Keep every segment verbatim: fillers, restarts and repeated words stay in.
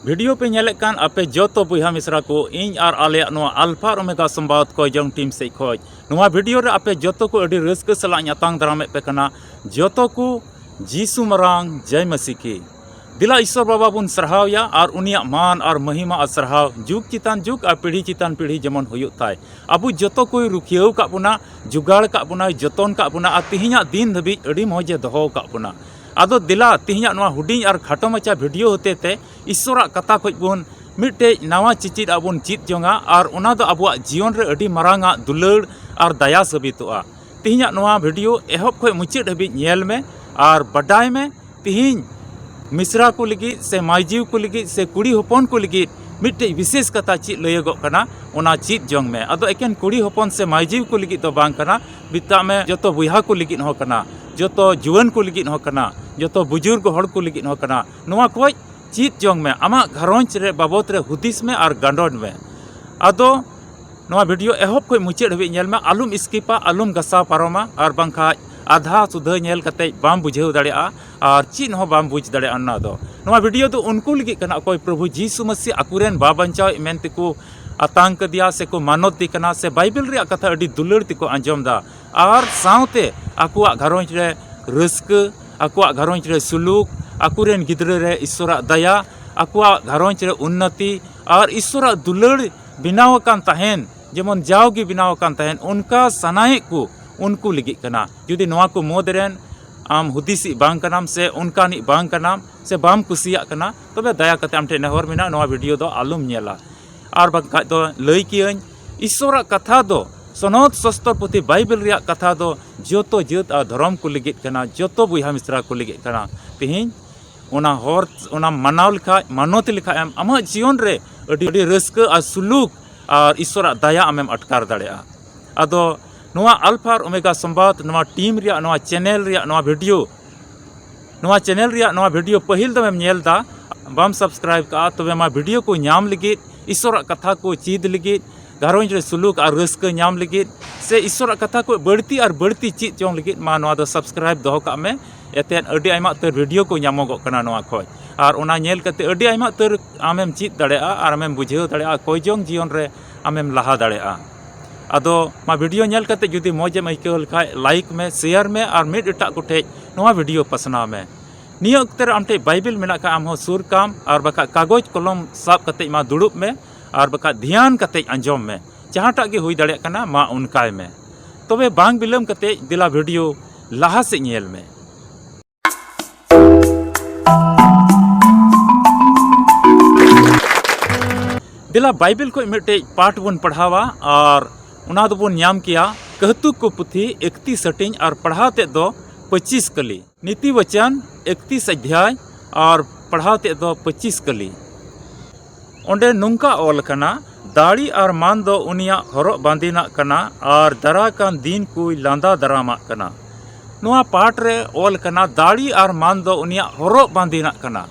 Video ᱯᱮ ᱧᱮᱞᱮᱫ ᱠᱟᱱ ᱟᱯᱮ ᱡᱚᱛᱚ ᱵᱚᱭᱦᱟ ᱢᱤᱥᱨᱟ ᱠᱚ, ᱤᱧ ᱟᱨ ᱟᱞᱮᱭᱟᱜ ᱱᱚᱣᱟ ᱟᱞᱯᱷᱟ ᱟᱨ ᱳᱢᱮᱜᱟ ᱥᱚᱢᱵᱟᱫ ᱠᱚᱭ ᱡᱚᱝ ᱴᱤᱢ ᱥᱮᱫ ᱠᱷᱚᱡ ᱱᱚᱣᱟ ᱵᱷᱤᱰᱤᱭᱳ ᱨᱮ ᱟᱯᱮ ᱡᱚᱛᱚ ᱠᱚ ᱟᱹᱰᱤ ᱨᱟᱹᱥᱠᱟᱹ ᱥᱟᱞᱟᱜ ᱤᱧ ᱟᱛᱟᱝ ᱫᱟᱨᱟᱢᱮᱫ ᱯᱮ ᱠᱟᱱᱟ᱾ ᱡᱚᱛᱚ ᱠᱚ ᱡᱤᱥᱩ ᱢᱟᱨᱟᱝ ᱡᱟᱭ ᱢᱟᱹᱥᱤ ᱠᱤ᱾ ᱫᱮᱞᱟ ᱤᱥᱥᱚᱨ ᱵᱟᱵᱟ ᱵᱚᱱ ᱥᱟᱨᱦᱟᱣᱭᱟ ᱟᱨ ᱩᱱᱤᱭᱟᱜ ᱢᱟᱱ ᱟᱨ ᱢᱟᱹᱦᱤᱢᱟ ᱟᱨ ᱥᱟᱨᱦᱟᱣ ᱡᱩᱜᱽ ᱪᱮᱛᱟᱱ ᱡᱩᱜᱽ ᱟᱨ ᱯᱤᱲᱦᱤ ᱪᱮᱛᱟᱱ ᱯᱤᱲᱦᱤ ᱡᱮᱢᱚᱱ ᱦᱩᱭᱩᱜ ᱛᱟᱭ᱾ ᱟᱵᱚ ᱡᱚᱛᱚ ᱠᱚᱭ ᱨᱩᱠᱷᱤᱭᱟᱹᱣ ᱟᱠᱟᱫ ᱵᱚᱱᱟ, ᱡᱩᱜᱟᱲ ᱟᱠᱟᱫ ᱵᱚᱱᱟᱭ, ᱡᱚᱛᱚᱱ ᱟᱠᱟᱫ ᱵᱚᱱᱟ ᱟᱨ ᱛᱮᱦᱮᱧᱟᱜ ᱫᱤᱱ ᱫᱷᱟᱹᱵᱤᱡ ᱟᱹᱰᱤ ᱢᱚᱡᱽ ᱮ ᱫᱚᱦᱚ ᱟᱠᱟᱫ ᱵᱚᱱᱟ᱾ ᱟᱫᱚ ᱫᱮᱞᱟ ᱛᱮᱦᱮᱧᱟᱜ ᱱᱚᱣᱟ ᱦᱩᱰᱤᱧ ᱟᱨ ᱠᱷᱟᱴᱚ ᱢᱟᱪᱷᱟ ᱵᱷᱤᱰᱤᱭᱳ ᱦᱚᱛᱮ ᱛᱮ ᱤᱥᱥᱚᱨᱟᱜ ᱠᱟᱛᱷᱟ ᱠᱷᱚᱡ ᱵᱚᱱ ᱢᱤᱫᱴᱮᱡ ᱱᱟᱣᱟ ᱪᱮᱪᱮᱫ ᱟᱜ ᱵᱚᱱ ᱪᱮᱫ ᱡᱚᱝᱟ ᱟᱨ ᱚᱱᱟ ᱫᱚ ᱟᱵᱚᱣᱟᱜ ᱡᱤᱭᱚᱱ ᱨᱮ ᱟᱹᱰᱤ ᱢᱟᱨᱟᱝ ᱟᱜ ᱫᱩᱞᱟᱹᱲ ᱟᱨ ᱫᱟᱭᱟ ᱥᱟᱹᱵᱤᱛᱚᱜᱼᱟ᱾ ᱛᱮᱦᱮᱧᱟᱜ ᱱᱚᱣᱟ ᱵᱷᱤᱰᱤᱭᱳ ᱮᱦᱚᱵ ᱠᱷᱚᱡ ᱢᱩᱪᱟᱹᱫ ᱦᱟᱹᱵᱤᱡ ᱧᱮᱞ ᱢᱮ ᱟᱨ ᱵᱟᱰᱟᱭ ᱢᱮ ᱛᱤᱦᱤᱧ ᱢᱤᱥᱨᱟ ᱠᱚ ᱞᱟᱹᱜᱤᱫ ᱥᱮ ᱢᱟᱹᱭᱡᱤᱣ ᱠᱚ ᱞᱟᱹᱜᱤᱫ ᱥᱮ ᱠᱩᱲᱤ ᱦᱚᱯᱚᱱ ᱠᱚ ᱞᱟᱹᱜᱤᱫ ᱢᱤᱫᱴᱮᱡ ᱵᱤᱥᱮᱥ ᱠᱟᱛᱷᱟ ᱪᱮᱫ ᱞᱟᱹᱭᱟᱹᱜᱚᱜ ᱠᱟᱱᱟ, ᱚᱱᱟ ᱪᱮᱫ ᱡᱚᱝ ᱢᱮ᱾ ᱟᱫᱚ ᱮᱠᱮᱱ ᱠᱩᱲᱤ ᱦᱚᱯᱚᱱ ᱥᱮ ᱢᱟᱹᱭᱡᱤᱣ ᱠᱚ ᱞᱟᱹᱜᱤᱫ ᱫᱚ ᱵᱟᱝ ᱠᱟᱱᱟ, ᱢᱮᱛᱟᱜ ᱢᱮ ᱡᱚᱛᱚ ᱵᱚᱭᱦᱟ ᱠᱚ ᱞᱟᱹᱜᱤᱫ ᱦᱚᱸ ᱠᱟᱱᱟ, ᱡᱚᱛᱚ ᱡᱩᱣᱟᱹᱱ ᱠᱚ ᱞᱟᱹᱜᱤᱫ ᱦᱚᱸ ᱠᱟᱱᱟ, ᱡᱚᱛᱚ ᱵᱩᱡᱩᱨᱜ ᱦᱚᱲ ᱠᱚ ᱞᱟᱹᱜᱤᱫ ᱦᱚᱸ ᱠᱟᱱᱟ᱾ ᱱᱚᱣᱟ ᱠᱷᱚᱡ ᱪᱮᱫ ᱡᱚᱝ ᱢᱮ, ᱟᱢᱟᱜ ᱜᱷᱟᱨᱚᱸᱡᱽ ᱨᱮ ᱵᱟᱵᱚᱫ ᱨᱮ ᱦᱩᱫᱤᱥ ᱢᱮ ᱟᱨ ᱜᱟᱸᱰᱚᱱ ᱢᱮ᱾ ᱟᱫᱚ ᱱᱚᱣᱟ ᱵᱷᱤᱰᱤᱭᱳ ᱮᱦᱚᱵ ᱠᱷᱚᱡ ᱢᱩᱪᱟᱹᱫ ᱦᱟᱹᱵᱤᱡ ᱧᱮᱞ ᱢᱮ, ᱟᱞᱚᱢ ᱥᱠᱤᱯᱟ, ᱟᱞᱚᱢ ᱜᱷᱟᱥᱟᱣ ᱯᱟᱨᱚᱢᱟ, ᱟᱨ ᱵᱟᱝᱠᱷᱟᱡ ᱟᱫᱷᱟ ᱥᱩᱫᱷᱟᱹ ᱧᱮᱞ ᱠᱟᱛᱮ ᱵᱟᱢ ᱵᱩᱡᱷᱟᱹᱣ ᱫᱟᱲᱮᱭᱟᱜᱼᱟ ᱟᱨ ᱪᱮᱫ ᱦᱚᱸ ᱵᱟᱢ ᱵᱩᱡᱽ ᱫᱟᱲᱮᱭᱟᱜᱼᱟ᱾ ᱚᱱᱟ ᱫᱚ, ᱱᱚᱣᱟ ᱵᱷᱤᱰᱤᱭᱳ ᱫᱚ ᱩᱱᱠᱩ ᱞᱟᱹᱜᱤᱫ ᱠᱟᱱᱟ ᱚᱠᱚᱭ ᱯᱨᱚᱵᱷᱩ ᱡᱤᱥᱩ ᱢᱟᱹᱥᱤ ᱟᱠᱚᱨᱮᱱ ᱵᱟ ᱵᱟᱧᱪᱟᱣᱤᱡ ᱢᱮᱱ ᱛᱮᱠᱚ ᱟᱛᱟᱝ ᱠᱟᱫᱮᱭᱟ ᱥᱮᱠᱚ ᱢᱟᱱᱚᱛ ᱫᱮ ᱠᱟᱱᱟ ᱥᱮ ᱵᱟᱭᱵᱮᱞ ᱨᱮᱭᱟᱜ ᱠᱟᱛᱷᱟ ᱟᱹᱰᱤ ᱫᱩᱞᱟᱹᱲ ᱛᱮᱠᱚ ᱟᱸᱡᱚᱢ ᱫᱟ ᱟᱨ ᱥᱟᱶᱛᱮ ᱟᱠᱚᱣᱟᱜ ᱜᱷᱟᱨᱚᱸᱡᱽ ᱨᱮ ᱨᱟᱹᱥᱠᱟᱹ, ᱟᱠᱚᱣᱟᱜ ᱜᱷᱟᱨᱚᱸᱡᱽ ᱨᱮ ᱥᱩᱞᱩᱠ, ᱟᱠᱚᱨᱮᱱ ᱜᱤᱫᱽᱨᱟᱹ ᱨᱮ ᱤᱥᱥᱚᱨᱟᱜ ᱫᱟᱭᱟ, ᱟᱠᱚᱣᱟᱜ ᱜᱷᱟᱨᱚᱸᱡᱽ ᱨᱮ ᱩᱱᱱᱚᱛᱤ ᱟᱨ ᱤᱥᱥᱚᱨᱟᱜ ᱫᱩᱞᱟᱹᱲ ᱵᱮᱱᱟᱣ ᱟᱠᱟᱱ ᱛᱟᱦᱮᱱ, ᱡᱮᱢᱚᱱ ᱡᱟᱣᱜᱮ ᱵᱮᱱᱟᱣ ᱟᱠᱟᱱ ᱛᱟᱦᱮᱱ, ᱚᱱᱠᱟ ᱥᱟᱱᱟᱭᱮᱫ ᱠᱚ ᱩᱱᱠᱩ ᱞᱟᱹᱜᱤᱫ ᱠᱟᱱᱟ᱾ ᱡᱩᱫᱤ ᱱᱚᱣᱟ ᱠᱚ ᱢᱩᱫᱽ ᱨᱮᱱ ᱟᱢ ᱦᱩᱫᱤᱥᱤᱡ ᱵᱟᱝ ᱠᱟᱱᱟᱢ ᱥᱮ ᱚᱱᱠᱟᱱᱤᱡ ᱵᱟᱝ ᱠᱟᱱᱟᱢ ᱥᱮ ᱵᱟᱢ ᱠᱩᱥᱤᱭᱟᱜ ᱠᱟᱱᱟ, ᱛᱚᱵᱮ ᱫᱟᱭᱟ ᱠᱟᱛᱮ ᱟᱢ ᱴᱷᱮᱱ ᱱᱮᱦᱚᱨ ᱢᱮᱱᱟᱜᱼᱟ, ᱱᱚᱣᱟ ᱵᱷᱤᱰᱤᱭᱳ ᱫᱚ ᱟᱞᱚᱢ ᱧᱮᱞᱟ᱾ ᱟᱨ ᱵᱟᱝᱠᱷᱟᱡ ᱫᱚ ᱞᱟᱹᱭ ᱠᱤᱭᱟᱹᱧ, ᱤᱥᱥᱚᱨᱟᱜ ᱠᱟᱛᱷᱟ ᱫᱚ, ᱥᱚᱱᱚᱛ ᱥᱚᱥᱛᱚᱨ ᱯᱩᱛᱷᱤ ᱵᱟᱭᱵᱮᱞ ᱨᱮᱭᱟᱜ ᱠᱟᱛᱷᱟ ᱫᱚ ᱡᱚᱛᱚ ᱡᱟᱹᱛ ᱟᱨ ᱫᱷᱚᱨᱚᱢ ᱠᱚ ᱞᱟᱹᱜᱤᱫ ᱠᱟᱱᱟ, ᱡᱚᱛᱚ ᱵᱚᱭᱦᱟ ᱢᱤᱥᱨᱟ ᱠᱚ ᱞᱟᱹᱜᱤᱫ ᱠᱟᱱᱟ᱾ ᱛᱮᱦᱮᱧ ᱚᱱᱟ ᱦᱚᱨ, ᱚᱱᱟ ᱢᱟᱱᱟᱣ ᱞᱮᱠᱷᱟᱡ, ᱢᱟᱱᱚᱛ ᱞᱮᱠᱷᱟᱡ ᱮᱢ, ᱟᱢᱟᱜ ᱡᱤᱭᱚᱱ ᱨᱮ ᱟᱹᱰᱤ, ᱟᱹᱰᱤ ᱨᱟᱹᱥᱠᱟᱹ ᱟᱨ ᱥᱩᱞᱩᱠ ᱟᱨ ᱤᱥᱥᱚᱨᱟᱜ ᱫᱟᱭᱟ ᱟᱢᱮᱢ ᱟᱴᱠᱟᱨ ᱫᱟᱲᱮᱭᱟᱜᱼᱟ᱾ ᱟᱫᱚ ᱱᱚᱣᱟ ᱟᱞᱯᱷᱟ ᱟᱨ ᱳᱢᱮᱜᱟ ᱥᱚᱢᱵᱟᱫ, ᱱᱚᱣᱟ ᱴᱤᱢ ᱨᱮᱭᱟᱜ, ᱱᱚᱣᱟ ᱪᱮᱱᱮᱞ ᱨᱮᱭᱟᱜ ᱱᱚᱣᱟ ᱵᱷᱤᱰᱤᱭᱳ, ᱱᱚᱣᱟ ᱪᱮᱱᱮᱞ ᱨᱮᱭᱟᱜ ᱱᱚᱣᱟ ᱵᱷᱤᱰᱤᱭᱳ ᱯᱟᱹᱦᱤᱞ ᱫᱚᱢᱮᱢ ᱧᱮᱞ ᱫᱟ, ᱵᱟᱢ ᱥᱟᱵᱥᱠᱨᱟᱭᱤᱵ ᱠᱟᱜᱼᱟ, ᱛᱚᱵᱮ ᱢᱟ ᱵᱷᱤᱰᱤᱭᱳ ᱠᱚ ᱧᱟᱢ ᱞᱟᱹᱜᱤᱫ, ᱤᱥᱥᱚᱨᱟᱜ ᱠᱟᱛᱷᱟ ᱠᱚ ᱪᱮᱫ ᱞᱟᱹᱜᱤᱫ, ᱜᱷᱟᱨᱚᱸᱡᱽ ᱨᱮ ᱥᱩᱞᱩᱠ ᱟᱨ ᱨᱟᱹᱥᱠᱟᱹ ᱧᱟᱢ ᱞᱟᱹᱜᱤᱫ, ᱥᱮ ᱤᱥᱥᱚᱨᱟᱜ ᱠᱟᱛᱷᱟ ᱠᱚ ᱵᱟᱹᱲᱛᱤ ᱟᱨ ᱵᱟᱹᱲᱛᱤ ᱪᱮᱫ ᱡᱚᱝ ᱞᱟᱹᱜᱤᱫ ᱢᱟ ᱱᱚᱣᱟ ᱫᱚ ᱥᱟᱵᱥᱠᱨᱟᱭᱤᱵ ᱫᱚᱦᱚ ᱠᱟᱜ ᱢᱮ᱾ ᱮᱛᱮᱫ ᱟᱹᱰᱤ ᱟᱭᱢᱟ ᱩᱛᱟᱹᱨ ᱵᱷᱤᱰᱤᱭᱳ ᱠᱚ ᱧᱟᱢᱚᱜᱚᱜ ᱠᱟᱱᱟ ᱱᱚᱣᱟ ᱠᱷᱚᱡ᱾ ᱟᱨ ᱚᱱᱟ ᱧᱮᱞ ᱠᱟᱛᱮ ᱟᱹᱰᱤ ᱟᱭᱢᱟ ᱩᱛᱟᱹᱨ ᱟᱢᱮᱢ ᱪᱮᱫ ᱫᱟᱲᱮᱭᱟᱜᱼᱟ ᱟᱨ ᱟᱢᱮᱢ ᱵᱩᱡᱷᱟᱹᱣ ᱫᱟᱲᱮᱭᱟᱜᱼᱟ, ᱚᱠᱚᱭ ᱪᱚᱝ ᱡᱤᱭᱚᱱ ᱨᱮ ᱟᱢᱮᱢ ᱞᱟᱦᱟ ᱫᱟᱲᱮᱭᱟᱜᱼᱟ᱾ ᱟᱫᱚ ᱢᱟ video ᱧᱮᱞ ᱠᱟᱛᱮ ᱡᱩᱫᱤ ᱢᱚᱡᱽ ᱮᱢ ᱟᱹᱭᱠᱟᱹᱣ ᱞᱮᱠᱷᱟᱡ like ᱢᱮ, share ᱢᱮ ᱟᱨ ᱢᱤᱫ ᱮᱴᱟᱜ ᱠᱚᱴᱷᱮᱡ ᱱᱚᱣᱟ video ᱯᱟᱥᱱᱟᱣ ᱢᱮ᱾ ᱱᱤᱭᱟᱹ ᱚᱠᱛᱮ ᱨᱮ ᱟᱢ ᱴᱷᱮᱡ Bible ᱢᱮᱱᱟᱜ ᱠᱷᱟᱡ ᱟᱢ ᱦᱚᱸ ᱥᱩᱨ ᱠᱟᱢ, ᱟᱨ ᱵᱟᱠᱷᱟᱡ ᱠᱟᱜᱚᱡᱽ ᱠᱚᱞᱚᱢ ᱥᱟᱵ ᱠᱟᱛᱮ ᱢᱟ ᱫᱩᱲᱩᱵ ᱢᱮ, ᱟᱨ ᱵᱟᱠᱷᱟᱡ ᱫᱷᱮᱭᱟᱱ ᱠᱟᱛᱮ ᱟᱸᱡᱚᱢ ᱢᱮ᱾ ᱡᱟᱦᱟᱸᱴᱟᱜ ᱜᱮ ᱦᱩᱭ ᱫᱟᱲᱮᱭᱟᱜ ᱠᱟᱱᱟ, ᱢᱟ ᱚᱱᱠᱟᱭ ᱢᱮ᱾ ᱛᱚᱵᱮ ᱵᱟᱝ ᱵᱤᱞᱚᱢ ᱠᱟᱛᱮ ᱫᱮᱞᱟ video ᱞᱟᱦᱟ ᱥᱮᱫ ᱧᱮᱞ ᱢᱮ᱾ ᱫᱮᱞᱟ Bible ᱠᱷᱚᱡ ᱢᱤᱫᱴᱮᱡ ᱯᱟᱴ ᱵᱚᱱ ᱯᱟᱲᱦᱟᱣᱟ ᱟᱨ ᱚᱱᱟ ᱫᱚᱵᱚᱱ ᱧᱟᱢ ᱠᱮᱭᱟ ᱠᱟᱹᱦᱛᱩ ᱠᱚ ᱯᱩᱛᱷᱤ ᱮᱠᱛᱤᱥ ᱦᱟᱹᱴᱤᱧ ᱟᱨ ᱯᱟᱲᱦᱟᱣ ᱛᱮᱫ ᱫᱚ ᱯᱚᱸᱪᱤᱥ ᱠᱟᱹᱞᱤ᱾ ᱱᱤᱛᱤ ᱵᱚᱪᱚᱱ ᱮᱠᱛᱤᱥ ᱚᱫᱷᱭᱟᱭ ᱟᱨ ᱯᱟᱲᱦᱟᱣ ᱛᱮᱫ ᱫᱚ ᱯᱚᱸᱪᱤᱥ ᱠᱟᱹᱞᱤ᱾ ᱚᱸᱰᱮ ᱱᱚᱝᱠᱟ ᱚᱞ ᱟᱠᱟᱱᱟ, "ᱫᱟᱲᱮ ᱟᱨ ᱢᱟᱱ ᱫᱚ ᱩᱱᱤᱭᱟᱜ ᱦᱚᱨᱚᱜ ᱵᱟᱸᱫᱮᱱᱟᱜ ᱠᱟᱱᱟ ᱟᱨ ᱫᱟᱨᱟᱭ ᱠᱟᱱ ᱫᱤᱱ ᱠᱚᱭ ᱞᱟᱸᱫᱟ ᱫᱟᱨᱟᱢᱟᱜ ᱠᱟᱱᱟ᱾" ᱱᱚᱣᱟ ᱯᱟᱴ ᱨᱮ ᱚᱞ ᱟᱠᱟᱱᱟ, ᱫᱟᱲᱮ ᱟᱨ ᱢᱟᱱ ᱫᱚ ᱩᱱᱤᱭᱟᱜ ᱦᱚᱨᱚᱜ ᱵᱟᱸᱫᱮᱱᱟᱜ ᱠᱟᱱᱟ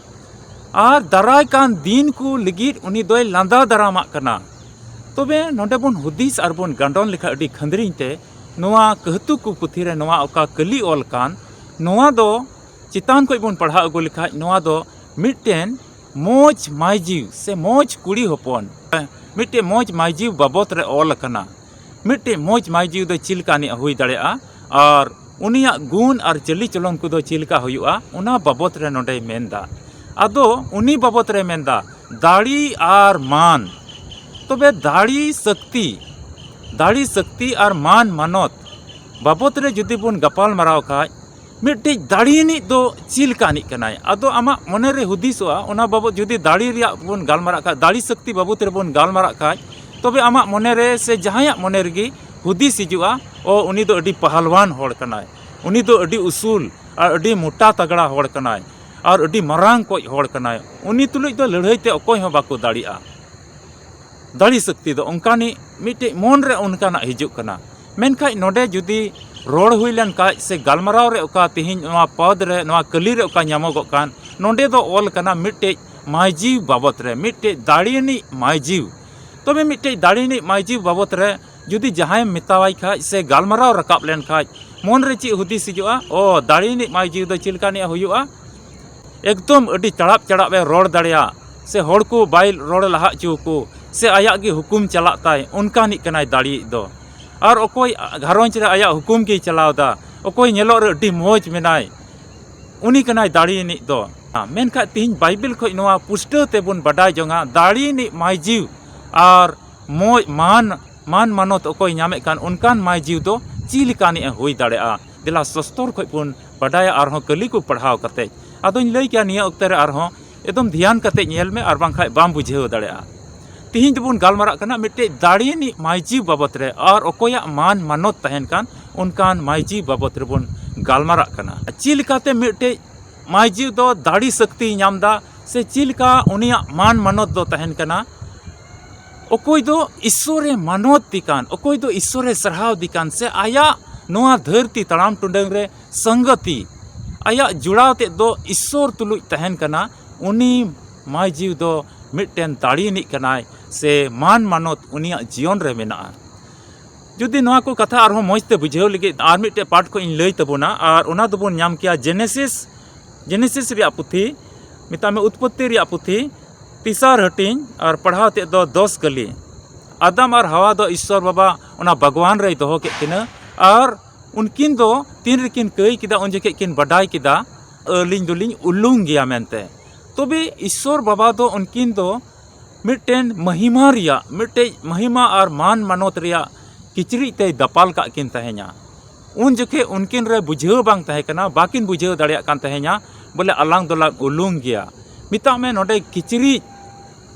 ᱟᱨ ᱫᱟᱨᱟᱭ ᱠᱟᱱ ᱫᱤᱱ ᱠᱚ ᱞᱟᱹᱜᱤᱫ ᱩᱱᱤ ᱫᱚᱭ ᱞᱟᱸᱫᱟ ᱫᱟᱨᱟᱢᱟᱜ ᱠᱟᱱᱟ᱾ ᱛᱚᱵᱮ ᱱᱚᱰᱮ ᱵᱚᱱ ᱦᱩᱫᱤᱥ ᱟᱨ ᱵᱚᱱ ᱜᱟᱸᱰᱚᱱ ᱞᱮᱠᱷᱟᱡ ᱟᱹᱰᱤ ᱠᱷᱟᱸᱫᱽᱨᱤᱧ ᱛᱮ, ᱱᱚᱣᱟ ᱠᱟᱹᱦᱛᱩ ᱠᱚ ᱯᱩᱛᱷᱤ ᱨᱮ ᱱᱚᱣᱟ ᱚᱠᱟ ᱠᱟᱹᱞᱤ ᱚᱞ ᱠᱟᱱ, ᱱᱚᱣᱟ ᱫᱚ ᱪᱮᱛᱟᱱ ᱠᱷᱚᱡ ᱵᱚᱱ ᱯᱟᱲᱦᱟᱣ ᱟᱹᱜᱩ ᱞᱮᱠᱷᱟᱡ, ᱱᱚᱣᱟ ᱫᱚ ᱢᱤᱫᱴᱮᱱ ᱢᱚᱡᱽ ᱢᱟᱹᱭᱡᱤᱣ ᱥᱮ ᱢᱚᱡᱽ ᱠᱩᱲᱤ ᱦᱚᱯᱚᱱ, ᱢᱤᱫᱴᱮᱱ ᱢᱚᱡᱽ ᱢᱟᱹᱭᱡᱤᱣ ᱵᱟᱵᱚᱛ ᱨᱮ ᱚᱞ ᱟᱠᱟᱱᱟ᱾ ᱢᱤᱫᱴᱮᱱ ᱢᱚᱡᱽ ᱢᱟᱹᱭᱡᱤᱣ ᱫᱚ ᱪᱮᱫ ᱞᱮᱠᱟ ᱟᱹᱱᱤᱡ ᱦᱩᱭ ᱫᱟᱲᱮᱭᱟᱜᱼᱟ ᱟᱨ ᱩᱱᱤᱭᱟᱜ ᱜᱩᱱ ᱟᱨ ᱪᱟᱹᱞᱤ ᱪᱚᱞᱚᱱ ᱠᱚᱫᱚ ᱪᱮᱫ ᱞᱮᱠᱟ ᱦᱩᱭᱩᱜᱼᱟ, ᱚᱱᱟ ᱵᱟᱵᱚᱛ ᱨᱮ ᱱᱚᱰᱮᱭ ᱢᱮᱱᱫᱟ᱾ ᱟᱫᱚ ᱩᱱᱤ ᱵᱟᱵᱚᱛ ᱨᱮ ᱢᱮᱱᱫᱟ, ᱫᱟᱲᱮ ᱟᱨ ᱢᱟᱱ᱾ ᱛᱚᱵᱮ ᱫᱟᱲᱮ ᱥᱚᱠᱛᱤ, ᱫᱟᱲᱮ ᱥᱚᱠᱛᱤ ᱟᱨ ᱢᱟᱱ ᱢᱟᱱᱚᱛ ᱵᱟᱵᱚᱛ ᱨᱮ ᱡᱩᱫᱤ ᱵᱚᱱ ᱜᱟᱯᱟᱞ ᱢᱟᱨᱟᱣ ᱠᱷᱟᱡ, ᱢᱤᱫᱴᱤᱡ ᱫᱟᱲᱮ ᱟᱹᱱᱤᱡ ᱫᱚ ᱪᱮᱫ ᱞᱮᱠᱟ ᱟᱹᱱᱤᱡ ᱠᱟᱱᱟᱭ? ᱟᱫᱚ ᱟᱢᱟᱜ ᱢᱚᱱᱮ ᱨᱮ ᱦᱩᱫᱤᱥᱚᱜᱼᱟ, ᱚᱱᱟ ᱵᱟᱵᱚᱛ ᱡᱩᱫᱤ ᱫᱟᱲᱮ ᱨᱮᱭᱟᱜ ᱵᱚᱱ ᱜᱟᱞᱢᱟᱨᱟᱜ ᱠᱷᱟᱡ, ᱫᱟᱲᱮ ᱥᱚᱠᱛᱤ ᱵᱟᱵᱚᱛ ᱨᱮᱵᱚᱱ ᱜᱟᱞᱢᱟᱨᱟᱜ ᱠᱷᱟᱡ, ᱛᱚᱵᱮ ᱟᱢᱟᱜ ᱢᱚᱱᱮ ᱨᱮ ᱥᱮ ᱡᱟᱦᱟᱸᱭᱟᱜ ᱢᱚᱱᱮ ᱨᱮᱜᱮ ᱦᱩᱫᱤᱥ ᱦᱤᱡᱩᱜᱼᱟ, ᱚ, ᱩᱱᱤ ᱫᱚ ᱟᱹᱰᱤ ᱯᱟᱦᱟᱞᱣᱟᱱ ᱦᱚᱲ ᱠᱟᱱᱟᱭ, ᱩᱱᱤ ᱫᱚ ᱟᱹᱰᱤ ᱩᱥᱩᱞ ᱟᱨ ᱟᱹᱰᱤ ᱢᱚᱴᱟ ᱛᱟᱜᱲᱟ ᱦᱚᱲ ᱠᱟᱱᱟᱭ, ᱟᱨ ᱟᱹᱰᱤ ᱢᱟᱨᱟᱝ ᱠᱚᱡ ᱦᱚᱲ ᱠᱟᱱᱟᱭ, ᱩᱱᱤ ᱛᱩᱞᱩᱡ ᱫᱚ ᱞᱟᱹᱲᱦᱟᱹᱭ ᱛᱮ ᱚᱠᱚᱭ ᱦᱚᱸ ᱵᱟᱠᱚ ᱫᱟᱲᱮᱜᱼᱟ᱾ ᱫᱟᱲᱮ ᱥᱚᱠᱛᱤ ᱫᱚ ᱚᱱᱠᱟᱱᱤᱡ ᱢᱤᱫᱴᱮᱡ ᱢᱚᱱ ᱨᱮ ᱚᱱᱠᱟᱱᱟᱜ ᱦᱤᱡᱩᱜ ᱠᱟᱱᱟ᱾ ᱢᱮᱱᱠᱷᱟᱡ ᱱᱚᱰᱮ ᱡᱩᱫᱤ ᱨᱚᱲ ᱦᱩᱭ ᱞᱮᱱ ᱠᱷᱟᱡ ᱥᱮ ᱜᱟᱞᱢᱟᱨᱟᱣ ᱨᱮ ᱚᱠᱟ ᱛᱮᱦᱮᱧ ᱱᱚᱣᱟ ᱯᱚᱫᱽ ᱨᱮ, ᱱᱚᱣᱟ ᱠᱟᱹᱞᱤ ᱨᱮ ᱚᱠᱟ ᱧᱟᱢᱚᱜᱚᱜ ᱠᱟᱱ, ᱱᱚᱰᱮ ᱫᱚ ᱚᱞ ᱠᱟᱱᱟ ᱢᱤᱫᱴᱮᱡ ᱢᱟᱹᱭᱡᱤᱣ ᱵᱟᱵᱚᱛ ᱨᱮ, ᱢᱤᱫᱴᱮᱡ ᱫᱟᱲᱮᱭᱟᱱᱤᱡ ᱢᱟᱹᱭᱡᱤᱣ᱾ ᱛᱚᱵᱮ ᱢᱤᱫᱴᱮᱡ ᱫᱟᱲᱮᱭᱟᱱᱤᱡ ᱢᱟᱹᱭᱡᱤᱣ ᱵᱟᱵᱚᱛ ᱨᱮ ᱡᱩᱫᱤ ᱡᱟᱦᱟᱸᱭᱮᱢ ᱢᱮᱛᱟᱣᱟᱭ ᱠᱷᱟᱡ ᱥᱮ ᱜᱟᱞᱢᱟᱨᱟᱣ ᱨᱟᱠᱟᱵ ᱞᱮᱱ ᱠᱷᱟᱡ, ᱢᱚᱱ ᱨᱮ ᱪᱮᱫ ᱦᱩᱫᱤᱥ ᱦᱤᱡᱩᱜᱼᱟ? ᱚ, ᱫᱟᱲᱮᱭᱟᱱᱤᱡ ᱢᱟᱹᱭᱡᱤᱣ ᱫᱚ ᱪᱮᱫ ᱞᱮᱠᱟᱱᱤᱡ ᱦᱩᱭᱩᱜᱼᱟ? ᱮᱠᱫᱚᱢ ᱟᱹᱰᱤ ᱪᱟᱲᱟᱵ ᱪᱟᱲᱟᱵ ᱮ ᱨᱚᱲ ᱫᱟᱲᱮᱭᱟᱜ, ᱥᱮ ᱦᱚᱲ ᱠᱚ ᱵᱟᱭ ᱨᱚᱲ ᱞᱟᱦᱟ ᱦᱚᱪᱚ ᱟᱠᱚ, ᱥᱮ ᱟᱭᱟᱜ ᱜᱮ ᱦᱩᱠᱩᱢ ᱪᱟᱞᱟᱜ ᱛᱟᱭ, ᱚᱱᱠᱟᱱᱤᱡ ᱠᱟᱱᱟᱭ ᱫᱟᱲᱮᱭᱤᱡ ᱫᱚ᱾ ᱟᱨ ᱚᱠᱚᱭ ᱜᱷᱟᱨᱚᱸᱡᱽ ᱨᱮ ᱟᱭᱟᱜ ᱦᱩᱠᱩᱢ ᱜᱮᱭ ᱪᱟᱞᱟᱣ ᱮᱫᱟ, ᱚᱠᱚᱭ ᱧᱮᱞᱚᱜ ᱨᱮ ᱟᱹᱰᱤ ᱢᱚᱡᱽ ᱢᱮᱱᱟᱭ, ᱩᱱᱤ ᱠᱟᱱᱟᱭ ᱫᱟᱲᱮᱭᱤᱱᱤᱡ ᱫᱚ᱾ ᱢᱮᱱᱠᱷᱟᱱ ᱛᱤᱦᱤᱧ ᱵᱟᱭᱵᱮᱞ ᱠᱷᱚᱱ ᱱᱚᱣᱟ ᱯᱩᱥᱴᱟᱹᱣ ᱛᱮᱵᱚᱱ ᱵᱟᱰᱟᱭ ᱡᱚᱝᱟ, ᱫᱟᱲᱮᱭᱤᱱᱤᱡ ᱢᱟᱹᱭᱡᱤᱣ ᱟᱨ ᱢᱚᱡᱽ ᱢᱟᱱ, ᱢᱟᱱ ᱢᱟᱱᱚᱛ ᱚᱠᱚᱭ ᱧᱟᱢᱮᱫ ᱠᱟᱱ, ᱚᱱᱠᱟᱱ ᱢᱟᱹᱭᱡᱤᱣ ᱫᱚ ᱪᱮᱫ ᱞᱮᱠᱟᱱᱤᱡ ᱮ ᱦᱩᱭ ᱫᱟᱲᱮᱭᱟᱜᱼᱟ? ᱫᱮᱞᱟ ᱥᱚᱥᱛᱚᱨ ᱠᱷᱚᱱ ᱵᱚᱱ ᱵᱟᱰᱟᱭᱟ, ᱟᱨᱦᱚᱸ ᱠᱟᱹᱞᱤ ᱠᱚ ᱯᱟᱲᱦᱟᱣ ᱠᱟᱛᱮ᱾ ᱟᱫᱚᱧ ᱞᱟᱹᱭ ᱠᱮᱭᱟ, ᱱᱤᱭᱟᱹ ᱚᱠᱛᱮ ᱨᱮ ᱟᱨᱦᱚᱸ ᱮᱠᱫᱚᱢ ᱫᱷᱮᱭᱟᱱ ᱠᱟᱛᱮ ᱧᱮᱞ ᱢᱮ, ᱟᱨ ᱵᱟᱝᱠᱷᱟᱡ ᱵᱟᱢ ᱵᱩᱡᱷᱟᱹᱣ ᱫᱟᱲᱮᱭᱟᱜᱼᱟ᱾ ᱛᱤᱦᱤᱧ ᱫᱚᱵᱚᱱ ᱜᱟᱞᱢᱟᱨᱟᱜ ᱠᱟᱱᱟ ᱢᱤᱫᱴᱮᱡ ᱫᱟᱲᱮᱭᱤᱱᱤᱡ ᱢᱟᱹᱭᱡᱤᱣ ᱵᱟᱵᱚᱛ ᱨᱮ, ᱟᱨ ᱚᱠᱚᱭᱟᱜ ᱢᱟᱱ ᱢᱟᱱᱚᱛ ᱛᱟᱦᱮᱱ ᱠᱟᱱ, ᱚᱱᱠᱟᱱ ᱢᱟᱹᱭᱡᱤᱣ ᱵᱟᱵᱚᱛ ᱨᱮᱵᱚᱱ ᱜᱟᱞᱢᱟᱨᱟᱜ ᱠᱟᱱᱟ᱾ ᱪᱮᱫ ᱞᱮᱠᱟᱛᱮ ᱢᱤᱫᱴᱮᱡ ᱢᱟᱹᱭᱡᱤᱣ ᱫᱚ ᱫᱟᱲᱮ ᱥᱚᱠᱛᱤᱭ ᱧᱟᱢ ᱮᱫᱟ, ᱥᱮ ᱪᱮᱫ ᱞᱮᱠᱟ ᱩᱱᱤᱭᱟᱜ ᱢᱟᱱ ᱢᱟᱱᱚᱛ ᱫᱚ ᱛᱟᱦᱮᱱ ᱠᱟᱱᱟ? ᱚᱠᱚᱭ ᱫᱚ ᱤᱥᱥᱚᱨᱮ ᱢᱟᱱᱚᱛ ᱫᱤ ᱠᱟᱱ, ᱚᱠᱚᱭ ᱫᱚ ᱤᱥᱥᱚᱨᱮ ᱥᱟᱨᱦᱟᱣ ᱫᱤ ᱠᱟᱱ, ᱥᱮ ᱟᱭᱟᱜ ᱱᱚᱣᱟ ᱫᱷᱟᱹᱨᱛᱤ ᱛᱟᱲᱟᱢ ᱴᱩᱰᱟᱹᱝ ᱨᱮ ᱥᱚᱝᱜᱚᱛᱤ, ᱟᱭᱟᱜ ᱡᱚᱲᱟᱣ ᱛᱮᱫ ᱫᱚ ᱤᱥᱥᱚᱨ ᱛᱩᱞᱩᱡ ᱛᱟᱦᱮᱱ ᱠᱟᱱᱟ, ᱩᱱᱤ ᱢᱟᱹᱭᱡᱤᱣ ᱫᱚ ᱢᱤᱫᱴᱮᱱ ᱫᱟᱲᱮᱭᱤᱱᱤᱡ ᱠᱟᱱᱟᱭ, ᱥᱮ ᱢᱟᱱ ᱢᱟᱱᱚᱛ ᱩᱱᱤᱭᱟᱜ ᱡᱤᱭᱚᱱ ᱨᱮ ᱢᱮᱱᱟᱜᱼᱟ᱾ ᱡᱩᱫᱤ ᱱᱚᱣᱟ ᱠᱚ ᱠᱟᱛᱷᱟ ᱟᱨᱦᱚᱸ ᱢᱚᱡᱽ ᱛᱮ ᱵᱩᱡᱷᱟᱹᱣ ᱞᱟᱹᱜᱤᱫ ᱟᱨ ᱢᱤᱫᱴᱮᱡ ᱯᱟᱴ ᱠᱷᱚᱱ ᱤᱧ ᱞᱟᱹᱭ ᱛᱟᱵᱚᱱᱟ, ᱟᱨ ᱚᱱᱟ ᱫᱚᱵᱚᱱ ᱧᱟᱢ ᱠᱮᱭᱟ ᱡᱮᱱᱮᱥᱤᱥ, ᱡᱮᱱᱮᱥᱤᱥ ᱨᱮᱭᱟᱜ ᱯᱩᱛᱷᱤ, ᱢᱮᱛᱟᱜ ᱢᱮ ᱩᱛᱯᱚᱛᱛᱤ ᱨᱮᱭᱟᱜ ᱯᱩᱛᱷᱤ, ᱛᱮᱥᱟᱨ ᱦᱟᱹᱴᱤᱧ, ᱟᱨ ᱯᱟᱲᱦᱟᱣ ᱛᱮᱫ ᱫᱚ ᱫᱚᱥ ᱠᱟᱹᱞᱤ᱾ ᱟᱫᱟᱢ ᱟᱨ ᱦᱟᱣᱟ ᱫᱚ ᱤᱥᱥᱚᱨ ᱵᱟᱵᱟ ᱚᱱᱟ ᱵᱟᱜᱽᱣᱟᱱ ᱨᱮᱭ ᱫᱚᱦᱚ ᱠᱮᱫ ᱠᱤᱱᱟᱹ, ᱟᱨ ᱩᱱᱠᱤᱱ ᱫᱚ ᱛᱤᱱ ᱨᱮᱠᱤᱱ ᱠᱟᱹᱭ ᱠᱮᱫᱟ, ᱩᱱ ᱡᱚᱠᱷᱮᱡ ᱠᱤᱱ ᱵᱟᱰᱟᱭ ᱠᱮᱫᱟ, "ᱟᱹᱞᱤᱧ ᱫᱚᱞᱤᱧ ᱩᱞᱩᱝ ᱜᱮᱭᱟ" ᱢᱮᱱᱛᱮ᱾ ᱛᱚᱵᱮ ᱤᱥᱥᱚᱨ ᱵᱟᱵᱟ ᱫᱚ ᱩᱱᱠᱤᱱ ᱫᱚ ᱢᱤᱫᱴᱮᱱ ᱢᱚᱦᱤᱢᱟ ᱨᱮᱭᱟᱜ, ᱢᱤᱫᱴᱮᱡ ᱢᱚᱦᱤᱢᱟ ᱟᱨ ᱢᱟᱱ ᱢᱟᱱᱚᱛ ᱨᱮᱭᱟᱜ ᱠᱤᱪᱨᱤᱡ ᱛᱮᱭ ᱫᱟᱯᱟᱞ ᱠᱟᱜ ᱠᱤᱱ ᱛᱟᱦᱮᱸᱧᱟ᱾ ᱩᱱ ᱡᱚᱠᱷᱮᱡ ᱩᱱᱠᱤᱱ ᱨᱮ ᱵᱩᱡᱷᱟᱹᱣ ᱵᱟᱝ ᱛᱟᱦᱮᱸ ᱠᱟᱱᱟ, ᱵᱟᱠᱤᱱ ᱵᱩᱡᱷᱟᱹᱣ ᱫᱟᱲᱮᱭᱟᱜ ᱠᱟᱱ ᱛᱟᱦᱮᱸᱧᱟ, ᱵᱚᱞᱮ ᱟᱞᱟᱝ ᱫᱚᱞᱟᱝ ᱩᱞᱩᱝ ᱜᱮᱭᱟ᱾ ᱢᱮᱛᱟᱜ ᱢᱮ ᱱᱚᱰᱮ ᱠᱤᱪᱨᱤᱡ,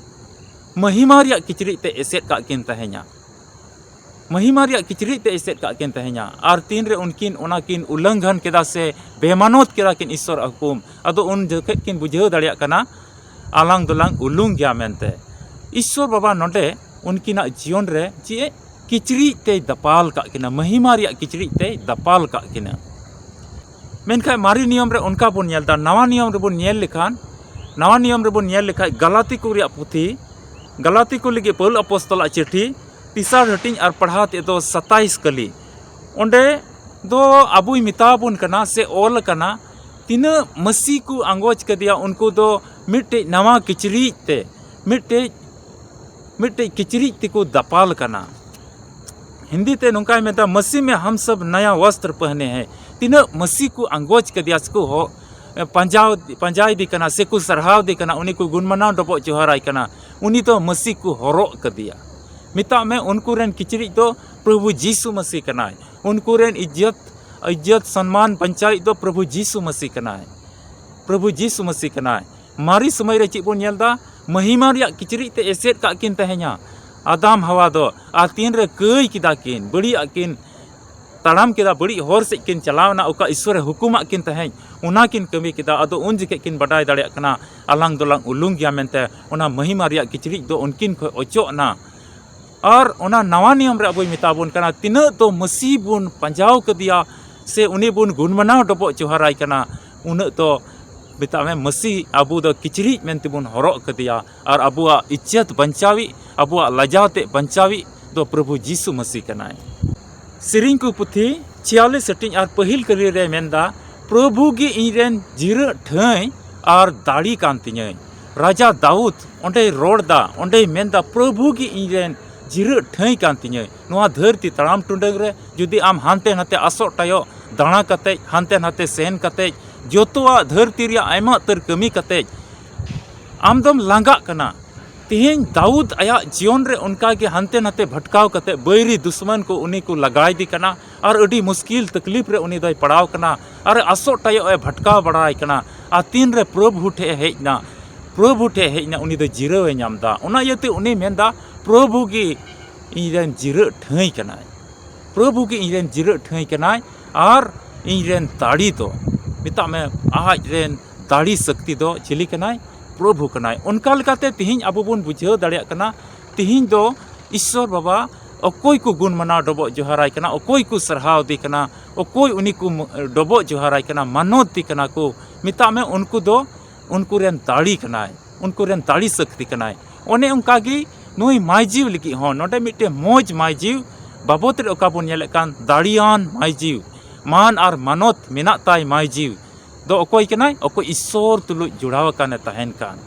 ᱢᱚᱦᱤᱢᱟ ᱨᱮᱭᱟᱜ ᱠᱤᱪᱨᱤᱡ ᱛᱮ ᱮᱥᱮᱫ ᱠᱟᱜ ᱠᱤᱱ ᱛᱟᱦᱮᱸᱧᱟ᱾ ᱢᱚᱦᱤᱢᱟ ᱨᱮᱭᱟᱜ ᱠᱤᱪᱨᱤᱡ ᱛᱮ ᱮᱥᱮᱫ ᱠᱟᱜ ᱠᱤᱱ ᱛᱟᱦᱮᱸᱧᱟ᱾ ᱟᱨ ᱛᱤᱱᱨᱮ ᱩᱱᱠᱤᱱ ᱚᱱᱟ ᱠᱤᱱ ᱩᱞᱞᱚᱝᱜᱷᱚᱱ ᱠᱮᱫᱟ ᱥᱮ ᱵᱮᱢᱟᱱᱚᱛ ᱠᱮᱫᱟ ᱠᱤᱱ ᱤᱥᱥᱚᱨᱟᱜ ᱦᱩᱠᱩᱢ, ᱟᱫᱚ ᱩᱱ ᱡᱚᱠᱷᱮᱡ ᱠᱤᱱ ᱵᱩᱡᱷᱟᱹᱣ ᱫᱟᱲᱮᱭᱟᱜ ᱠᱟᱱᱟ, ᱟᱞᱟᱝ ᱫᱚᱞᱟᱝ ᱩᱞᱩᱝ ᱜᱮᱭᱟ ᱢᱮᱱᱛᱮ᱾ ᱤᱥᱥᱚᱨ ᱵᱟᱵᱟ ᱱᱚᱰᱮ ᱩᱱᱠᱤᱱᱟᱜ ᱡᱤᱭᱚᱱ ᱨᱮ ᱪᱮᱫ ᱮ ᱠᱤᱪᱨᱤᱡ ᱛᱮᱭ ᱫᱟᱯᱟᱞ ᱠᱟᱜ ᱠᱤᱱᱟ, ᱢᱚᱦᱤᱢᱟ ᱨᱮᱭᱟᱜ ᱠᱤᱪᱨᱤᱡ ᱛᱮᱭ ᱫᱟᱯᱟᱞ ᱠᱟᱜ ᱠᱤᱱᱟ᱾ ᱢᱮᱱᱠᱷᱟᱱ ᱢᱟᱨᱮ ᱱᱤᱭᱚᱢ ᱨᱮ ᱚᱱᱠᱟ ᱵᱚᱱ ᱧᱮᱞ ᱮᱫᱟ, ᱱᱟᱣᱟ ᱱᱤᱭᱚᱢ ᱨᱮᱵᱚᱱ ᱧᱮᱞ ᱞᱮᱠᱷᱟᱱ, ᱱᱟᱣᱟ ᱱᱤᱭᱚᱢ ᱨᱮᱵᱚᱱ ᱧᱮᱞ ᱞᱮᱠᱷᱟᱱ ᱜᱟᱞᱟᱛᱤ ᱠᱚ ᱨᱮᱭᱟᱜ ᱯᱩᱛᱷᱤ, ᱜᱟᱞᱟᱛᱤ ᱠᱚ ᱞᱟᱹᱜᱤᱫ ᱯᱟᱹᱣᱩᱞ ᱟᱯᱚᱥᱛᱚᱞᱟᱜ ᱪᱤᱴᱷᱤ, ᱛᱮᱥᱟᱨ ᱦᱟᱹᱴᱤᱧ ᱟᱨ ᱯᱟᱲᱦᱟᱣ ᱛᱮᱫ ᱫᱚ ᱥᱟᱛᱟᱭᱤᱥ ᱠᱟᱹᱞᱤ᱾ ᱚᱸᱰᱮ ᱫᱚ ᱟᱵᱚᱭ ᱢᱮᱛᱟ ᱵᱚᱱ ᱠᱟᱱᱟ ᱥᱮ ᱚᱞ ᱟᱠᱟᱱᱟ, ᱛᱤᱱᱟᱹᱜ ᱢᱟᱹᱥᱤ ᱠᱚ ᱟᱸᱜᱚᱪ ᱠᱮᱫᱮᱭᱟ, ᱩᱱᱠᱩ ᱫᱚ ᱢᱤᱫᱴᱮᱡ ᱱᱟᱣᱟ ᱠᱤᱪᱨᱤᱡ ᱛᱮ, ᱢᱤᱫᱴᱮᱡ ᱢᱤᱫᱴᱮᱡ ᱠᱤᱪᱨᱤᱡ ᱛᱮᱠᱚ ᱫᱟᱯᱟᱞ ᱠᱟᱱᱟ᱾ ᱦᱤᱱᱫᱤ ᱛᱮ ᱱᱚᱝᱠᱟᱭ ᱢᱮᱛᱟ, ᱢᱟᱹᱥᱤ ᱢᱮ ᱦᱟᱢ ᱥᱟᱵ ᱱᱟᱭᱟ ᱣᱟᱥᱛᱨ ᱯᱟᱦᱱᱮ ᱦᱮ᱾ ᱛᱤᱱᱟᱹᱜ ᱢᱟᱹᱥᱤ ᱠᱚ ᱟᱸᱜᱚᱪ ᱠᱮᱫᱮᱭᱟ, ᱥᱮᱠᱚ ᱦᱚ-, ᱯᱟᱸᱡᱟᱣ, ᱯᱟᱸᱡᱟᱭᱮᱫᱮ ᱠᱟᱱᱟ, ᱥᱮᱠᱚ ᱥᱟᱨᱦᱟᱣ ᱫᱮ ᱠᱟᱱᱟ, ᱩᱱᱤ ᱠᱚ ᱜᱩᱱᱢᱟᱱᱟᱣ ᱰᱚᱵᱚᱜ ᱡᱚᱦᱟᱨᱟᱭ ᱠᱟᱱᱟ, ᱩᱱᱤ ᱫᱚ ᱢᱟᱹᱥᱤ ᱠᱚ ᱦᱚᱨᱚᱜ ᱠᱮᱫᱮᱭᱟ᱾ ᱢᱮᱛᱟᱜ ᱢᱮ, ᱩᱱᱠᱩ ᱨᱮᱱ ᱠᱤᱪᱨᱤᱡ ᱫᱚ ᱯᱨᱚᱵᱷᱩ ᱡᱤᱥᱩ ᱢᱟᱹᱥᱤ ᱠᱟᱱᱟᱭ᱾ ᱩᱱᱠᱩ ᱨᱮᱱ ᱤᱡᱽᱡᱚᱛ, ᱤᱡᱽᱡᱚᱛ ᱥᱚᱱᱢᱟᱱ ᱵᱟᱧᱪᱟᱣᱤᱡ ᱫᱚ ᱯᱨᱚᱵᱷᱩ ᱡᱤᱥᱩ ᱢᱟᱹᱥᱤ ᱠᱟᱱᱟᱭ᱾ ᱯᱨᱚᱵᱷᱩ ᱡᱤᱥᱩ ᱢᱟᱹᱥᱤ ᱠᱟᱱᱟᱭ᱾ ᱢᱟᱨᱮ ᱥᱚᱢᱚᱭ ᱨᱮ ᱪᱮᱫ ᱵᱚᱱ ᱧᱮᱞ ᱮᱫᱟ? ᱢᱟᱹᱦᱤᱢᱟ ᱨᱮᱭᱟᱜ ᱠᱤᱪᱨᱤᱡ ᱛᱮ ᱮᱥᱮᱫ ᱠᱟᱜ ᱠᱤᱱ ᱛᱟᱦᱮᱸᱧᱟ ᱟᱫᱟᱢ ᱦᱟᱣᱟ ᱫᱚ᱾ ᱟᱨ ᱛᱤᱱ ᱨᱮ ᱠᱟᱹᱭ ᱠᱮᱫᱟ ᱠᱤᱱ, ᱵᱟᱹᱲᱤᱡ ᱟᱜ ᱠᱤᱱ ᱛᱟᱲᱟᱢ ᱠᱮᱫᱟ, ᱵᱟᱹᱲᱤᱡ ᱦᱚᱨ ᱥᱮᱫ ᱠᱤᱱ ᱪᱟᱞᱟᱣ ᱮᱱᱟ, ᱚᱠᱟ ᱤᱥᱥᱚᱨᱮ ᱦᱩᱠᱩᱢᱟᱜ ᱠᱤᱱ ᱛᱟᱦᱮᱸᱫ, ᱚᱱᱟ ᱠᱤᱱ ᱠᱟᱹᱢᱤ ᱠᱮᱫᱟ᱾ ᱟᱫᱚ ᱩᱱ ᱡᱚᱠᱷᱮᱡ ᱠᱤᱱ ᱵᱟᱰᱟᱭ ᱫᱟᱲᱮᱭᱟᱜ ᱠᱟᱱᱟ, ᱟᱞᱟᱝ ᱫᱚᱞᱟᱝ ᱩᱞᱩᱝ ᱜᱮᱭᱟ ᱢᱮᱱᱛᱮ, ᱚᱱᱟ ᱢᱟᱹᱦᱤᱢᱟ ᱨᱮᱭᱟᱜ ᱠᱤᱪᱨᱤᱡ ᱫᱚ ᱩᱱᱠᱤᱱ ᱠᱷᱚᱱ ᱚᱪᱚᱜ ᱮᱱᱟ᱾ ᱟᱨ ᱚᱱᱟ ᱱᱟᱣᱟ ᱱᱤᱭᱚᱢ ᱨᱮ ᱟᱵᱚᱭ ᱢᱮᱛᱟ ᱵᱚᱱ ᱠᱟᱱᱟ, ᱛᱤᱱᱟᱹᱜ ᱫᱚ ᱢᱟᱹᱥᱤ ᱵᱚᱱ ᱯᱟᱸᱡᱟᱣ ᱠᱟᱫᱮᱭᱟ ᱥᱮ ᱩᱱᱤ ᱵᱚᱱ ᱜᱩᱱᱢᱟᱱᱟᱣ ᱰᱚᱵᱚᱜ ᱡᱚᱦᱟᱨᱟᱭ ᱠᱟᱱᱟ, ᱩᱱᱟᱹᱜ ᱫᱚ ᱢᱮᱛᱟᱜ ᱢᱮ ᱢᱟᱹᱥᱤ ᱟᱵᱚ ᱫᱚ ᱠᱤᱪᱨᱤᱡ ᱢᱮᱱᱛᱮ ᱵᱚᱱ ᱦᱚᱨᱚᱜ ᱠᱟᱫᱮᱭᱟ᱾ ᱟᱨ ᱟᱵᱚᱣᱟᱜ ᱤᱡᱽᱡᱚᱛ ᱵᱟᱧᱪᱟᱣᱤᱡ, ᱟᱵᱚᱣᱟᱜ ᱞᱟᱡᱟᱣ ᱛᱮ ᱵᱟᱧᱪᱟᱣᱤᱡ ᱫᱚ ᱯᱨᱚᱵᱷᱩ ᱡᱤᱥᱩ ᱢᱟᱹᱥᱤ ᱠᱟᱱᱟᱭ᱾ ᱥᱮᱨᱮᱧ ᱠᱚ ᱯᱩᱛᱷᱤ ᱪᱷᱤᱭᱟᱞᱤᱥ ᱦᱟᱹᱴᱤᱧ ᱟᱨ ᱯᱟᱹᱦᱤᱞ ᱠᱟᱹᱨᱤ ᱨᱮ ᱢᱮᱱᱫᱟ, ᱯᱨᱚᱵᱷᱩ ᱜᱮ ᱤᱧ ᱨᱮᱱ ᱡᱤᱨᱟᱹᱜ ᱴᱷᱟᱹᱭ ᱟᱨ ᱫᱟᱲᱮ ᱠᱟᱱ ᱛᱤᱧᱟᱹᱭ᱾ ᱨᱟᱡᱟ ᱫᱟᱣᱩᱫ ᱚᱸᱰᱮᱭ ᱨᱚᱲ ᱫᱟ, ᱚᱸᱰᱮᱭ ᱢᱮᱱᱫᱟ, ᱯᱨᱚᱵᱷᱩ ᱜᱮ ᱤᱧ ᱨᱮᱱ ᱡᱤᱨᱟᱹᱜ ᱴᱷᱟᱹᱭ ᱠᱟᱱ ᱛᱤᱧᱟᱹᱭ᱾ ᱱᱚᱣᱟ ᱫᱷᱟᱹᱨᱛᱤ ᱛᱟᱲᱟᱢ ᱴᱩᱰᱟᱹᱝ ᱨᱮ ᱡᱩᱫᱤ ᱟᱢ ᱦᱟᱱᱛᱮ ᱱᱟᱛᱮ ᱟᱥᱚᱜ ᱴᱟᱭᱚᱜ ᱫᱟᱬᱟ ᱠᱟᱛᱮᱡ, ᱦᱟᱱᱛᱮ ᱱᱟᱛᱮ ᱥᱮᱱ ᱠᱟᱛᱮᱡ, ᱡᱚᱛᱚᱣᱟᱜ ᱫᱷᱟᱹᱨᱛᱤ ᱨᱮᱭᱟᱜ ᱟᱭᱢᱟ ᱩᱛᱟᱹᱨ ᱠᱟᱹᱢᱤ ᱠᱟᱛᱮᱡ, ᱟᱢ ᱫᱚᱢ ᱞᱟᱸᱜᱟᱜ ᱠᱟᱱᱟ᱾ ᱛᱮᱦᱮᱧ ᱫᱟᱣᱩᱫ ᱟᱭᱟᱜ ᱡᱤᱭᱚᱱ ᱨᱮ ᱚᱱᱠᱟ ᱜᱮ ᱦᱟᱱᱛᱮ ᱱᱟᱛᱮ ᱵᱷᱟᱴᱠᱟᱣ ᱠᱟᱛᱮ, ᱵᱟᱹᱭᱨᱤ ᱫᱩᱥᱢᱟᱱ ᱠᱚ ᱩᱱᱤ ᱠᱚ ᱞᱟᱜᱟᱭᱮᱫᱮ ᱠᱟᱱᱟ ᱟᱨ ᱟᱹᱰᱤ ᱢᱩᱥᱠᱤᱞ ᱛᱟᱠᱞᱤᱯ ᱨᱮ ᱩᱱᱤ ᱫᱚᱭ ᱯᱟᱲᱟᱣ ᱠᱟᱱᱟ ᱟᱨ ᱟᱥᱚᱜ ᱴᱟᱭᱚᱜ ᱮ ᱵᱷᱟᱴᱠᱟᱣ ᱵᱟᱲᱟᱭ ᱠᱟᱱᱟ᱾ ᱟᱨ ᱛᱤᱱ ᱨᱮ ᱯᱨᱚᱵᱷᱩ ᱴᱷᱮᱡ ᱮ ᱦᱮᱡ ᱮᱱᱟ, ᱯᱨᱚᱵᱷᱩ ᱴᱷᱮᱡ ᱮ ᱦᱮᱡ ᱮᱱᱟ, ᱩᱱᱤ ᱫᱚ ᱡᱤᱨᱟᱹᱣ ᱮ ᱧᱟᱢ ᱮᱫᱟ᱾ ᱚᱱᱟ ᱤᱭᱟᱹᱛᱮ ᱩᱱᱤ ᱢᱮᱱᱫᱟ, ᱯᱨᱚᱵᱷᱩ ᱜᱮ ᱤᱧ ᱨᱮᱱ ᱡᱤᱨᱟᱹᱜ ᱴᱷᱟᱹᱭ ᱠᱟᱱᱟᱭ᱾ ᱯᱨᱚᱵᱷᱩ ᱜᱮ ᱤᱧ ᱨᱮᱱ ᱡᱤᱨᱟᱹᱜ ᱴᱷᱟᱹᱭ ᱠᱟᱱᱟᱭ ᱟᱨ ᱤᱧ ᱨᱮᱱ ᱫᱟᱲᱮ ᱫᱚ, ᱢᱮᱛᱟᱜ ᱢᱮ, ᱟᱡ ᱨᱮᱱ ᱫᱟᱲᱮ ᱥᱚᱠᱛᱤ ᱫᱚ ᱪᱤᱞᱤ ᱠᱟᱱᱟᱭ? ᱯᱨᱚᱵᱷᱩ ᱠᱟᱱᱟᱭ᱾ ᱚᱱᱠᱟ ᱞᱮᱠᱟᱛᱮ ᱛᱤᱦᱤᱧ ᱟᱵᱚ ᱵᱚᱱ ᱵᱩᱡᱷᱟᱹᱣ ᱫᱟᱲᱮᱭᱟᱜ ᱠᱟᱱᱟ, ᱛᱤᱦᱤᱧ ᱫᱚ ᱤᱥᱥᱚᱨ ᱵᱟᱵᱟ ᱚᱠᱚᱭ ᱠᱚ ᱜᱩᱱ ᱢᱟᱱᱟᱣ ᱰᱚᱵᱚᱜ ᱡᱚᱦᱟᱨᱟᱭ ᱠᱟᱱᱟ, ᱚᱠᱚᱭ ᱠᱚ ᱥᱟᱨᱦᱟᱣ ᱫᱮ ᱠᱟᱱᱟ, ᱚᱠᱚᱭ ᱩᱱᱤ ᱠᱚ ᱰᱚᱵᱚᱜ ᱡᱚᱦᱟᱨᱟᱭ ᱠᱟᱱᱟ, ᱢᱟᱱᱚᱛ ᱫᱮ ᱠᱟᱱᱟ ᱠᱚ, ᱢᱮᱛᱟᱜ ᱢᱮ, ᱩᱱᱠᱩ ᱫᱚ ᱩᱱᱠᱩ ᱨᱮᱱ ᱫᱟᱲᱮ ᱠᱟᱱᱟᱭ, ᱩᱱᱠᱩ ᱨᱮᱱ ᱫᱟᱲᱮ ᱥᱚᱠᱛᱤ ᱠᱟᱱᱟᱭ᱾ ᱚᱱᱮ ᱚᱱᱠᱟ ᱜᱮ ᱱᱩᱭ ᱢᱟᱹᱭᱡᱤᱣ ᱞᱟᱹᱜᱤᱫ ᱦᱚᱸ ᱱᱚᱰᱮ ᱢᱤᱫᱴᱮᱱ ᱢᱚᱡᱽ ᱢᱟᱹᱭᱡᱤᱣ ᱵᱟᱵᱚᱛ ᱨᱮ ᱚᱠᱟ ᱵᱚᱱ ᱧᱮᱞᱮᱫ ᱠᱟᱱ, ᱫᱟᱲᱮᱭᱟᱱ ᱢᱟᱹᱭᱡᱤᱣ, ᱢᱟᱱ ᱟᱨ ᱢᱟᱱᱚᱛ ᱢᱮᱱᱟᱜ ᱛᱟᱭ ᱢᱟᱹᱭᱡᱤᱣ᱾ ᱫᱚ ᱚᱠᱚᱭ ᱠᱟᱱᱟᱭ? ᱚᱠᱚᱭ ᱤᱥᱥᱚᱨ ᱛᱩᱞᱩᱡ ᱡᱚᱲᱟᱣ ᱟᱠᱟᱱᱮ ᱛᱟᱦᱮᱱ ᱠᱟᱱ᱾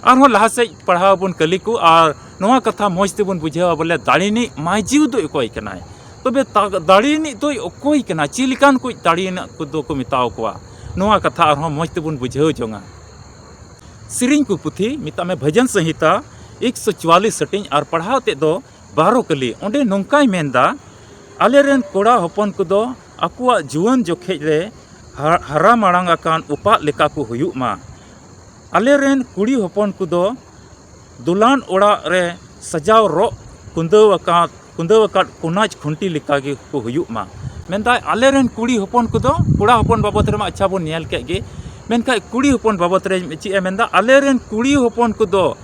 ᱟᱨᱦᱚᱸ ᱞᱟᱦᱟ ᱥᱮᱫ ᱯᱟᱲᱦᱟᱣ ᱵᱚᱱ ᱠᱟᱹᱞᱤ ᱠᱚ ᱟᱨ ᱱᱚᱣᱟ ᱠᱟᱛᱷᱟ ᱢᱚᱡᱽ ᱛᱮᱵᱚᱱ ᱵᱩᱡᱷᱟᱹᱣᱟ, ᱵᱚᱞᱮ ᱫᱟᱲᱮ ᱨᱤᱱᱤᱡ ᱢᱟᱹᱡᱷᱤ ᱫᱚ ᱚᱠᱚᱭ ᱠᱟᱱᱟᱭ? ᱛᱚᱵᱮ ᱛᱟ-, ᱫᱟᱲᱮ ᱨᱤᱱᱤᱡ ᱫᱚᱭ ᱚᱠᱚᱭ ᱠᱟᱱᱟ? ᱪᱮᱫ ᱞᱮᱠᱟᱱ ᱠᱚ ᱫᱟᱲᱮ ᱨᱮᱱᱟᱜ ᱠᱚᱫᱚ ᱠᱚ ᱢᱮᱛᱟᱣ ᱠᱚᱣᱟ? ᱱᱚᱣᱟ ᱠᱟᱛᱷᱟ ᱟᱨᱦᱚᱸ ᱢᱚᱡᱽ ᱛᱮᱵᱚᱱ ᱵᱩᱡᱷᱟᱹᱣ ᱡᱚᱝᱟ᱾ ᱥᱮᱨᱮᱧ ᱠᱚ ᱯᱩᱛᱷᱤ, ᱢᱮᱛᱟᱜ ᱢᱮ ᱵᱷᱚᱡᱚᱱ ᱥᱚᱝᱦᱤᱛᱟ ᱮᱠᱥᱚ ᱪᱩᱣᱟᱞᱤᱥ ᱦᱟᱹᱴᱤᱧ ᱟᱨ ᱯᱟᱲᱦᱟᱣ ᱛᱮᱫ ᱫᱚ ᱵᱟᱨᱚ ᱠᱟᱹᱞᱤ᱾ ᱚᱸᱰᱮ ᱱᱚᱝᱠᱟᱭ ᱢᱮᱱᱫᱟ, ᱟᱞᱮᱨᱮᱱ ᱠᱚᱲᱟ ᱦᱚᱯᱚᱱ ᱠᱚᱫᱚ ᱟᱠᱚᱣᱟᱜ ᱡᱩᱣᱟᱹᱱ ᱡᱚᱠᱷᱮᱡ ᱨᱮ ᱦᱟ-, ᱦᱟᱨᱟ ᱢᱟᱲᱟᱝ ᱟᱠᱟᱱ ᱚᱯᱟᱜ ᱞᱮᱠᱟ ᱠᱚ ᱦᱩᱭᱩᱜ ᱢᱟ᱾ ᱟᱞᱮᱨᱮᱱ ᱠᱩᱲᱤ ᱦᱚᱯᱚᱱ ᱠᱚᱫᱚ ᱫᱚᱞᱟᱱ ᱚᱲᱟᱜ ᱨᱮ ᱥᱟᱡᱟᱣ ᱨᱚᱜ ᱠᱩᱸᱫᱟᱹᱣ ᱟᱠᱟᱫ, ᱠᱩᱸᱫᱟᱹᱣ ᱟᱠᱟᱫ ᱠᱚᱱᱟᱡᱽ ᱠᱷᱩᱱᱴᱤ ᱞᱮᱠᱟ ᱜᱮ ᱠᱚ ᱦᱩᱭᱩᱜ ᱢᱟ᱾ ᱢᱮᱱᱫᱟᱭ, ᱟᱞᱮᱨᱮᱱ ᱠᱩᱲᱤ ᱦᱚᱯᱚᱱ ᱠᱚᱫᱚ, ᱠᱚᱲᱟ ᱦᱚᱯᱚᱱ ᱵᱟᱵᱚᱫ ᱨᱮᱢᱟ ᱟᱪᱪᱷᱟ ᱵᱚᱱ ᱧᱮᱞ ᱠᱮᱫ ᱜᱮ, ᱢᱮᱱᱠᱷᱟᱱ ᱠᱩᱲᱤ ᱦᱚᱯᱚᱱ ᱵᱟᱵᱚᱫ ᱨᱮ ᱪᱮᱫ ᱮ ᱢᱮᱱᱫᱟ? ᱟᱞᱮᱨᱮᱱ ᱠᱩᱲᱤ ᱦᱚᱯᱚᱱ ᱠᱚᱫᱚ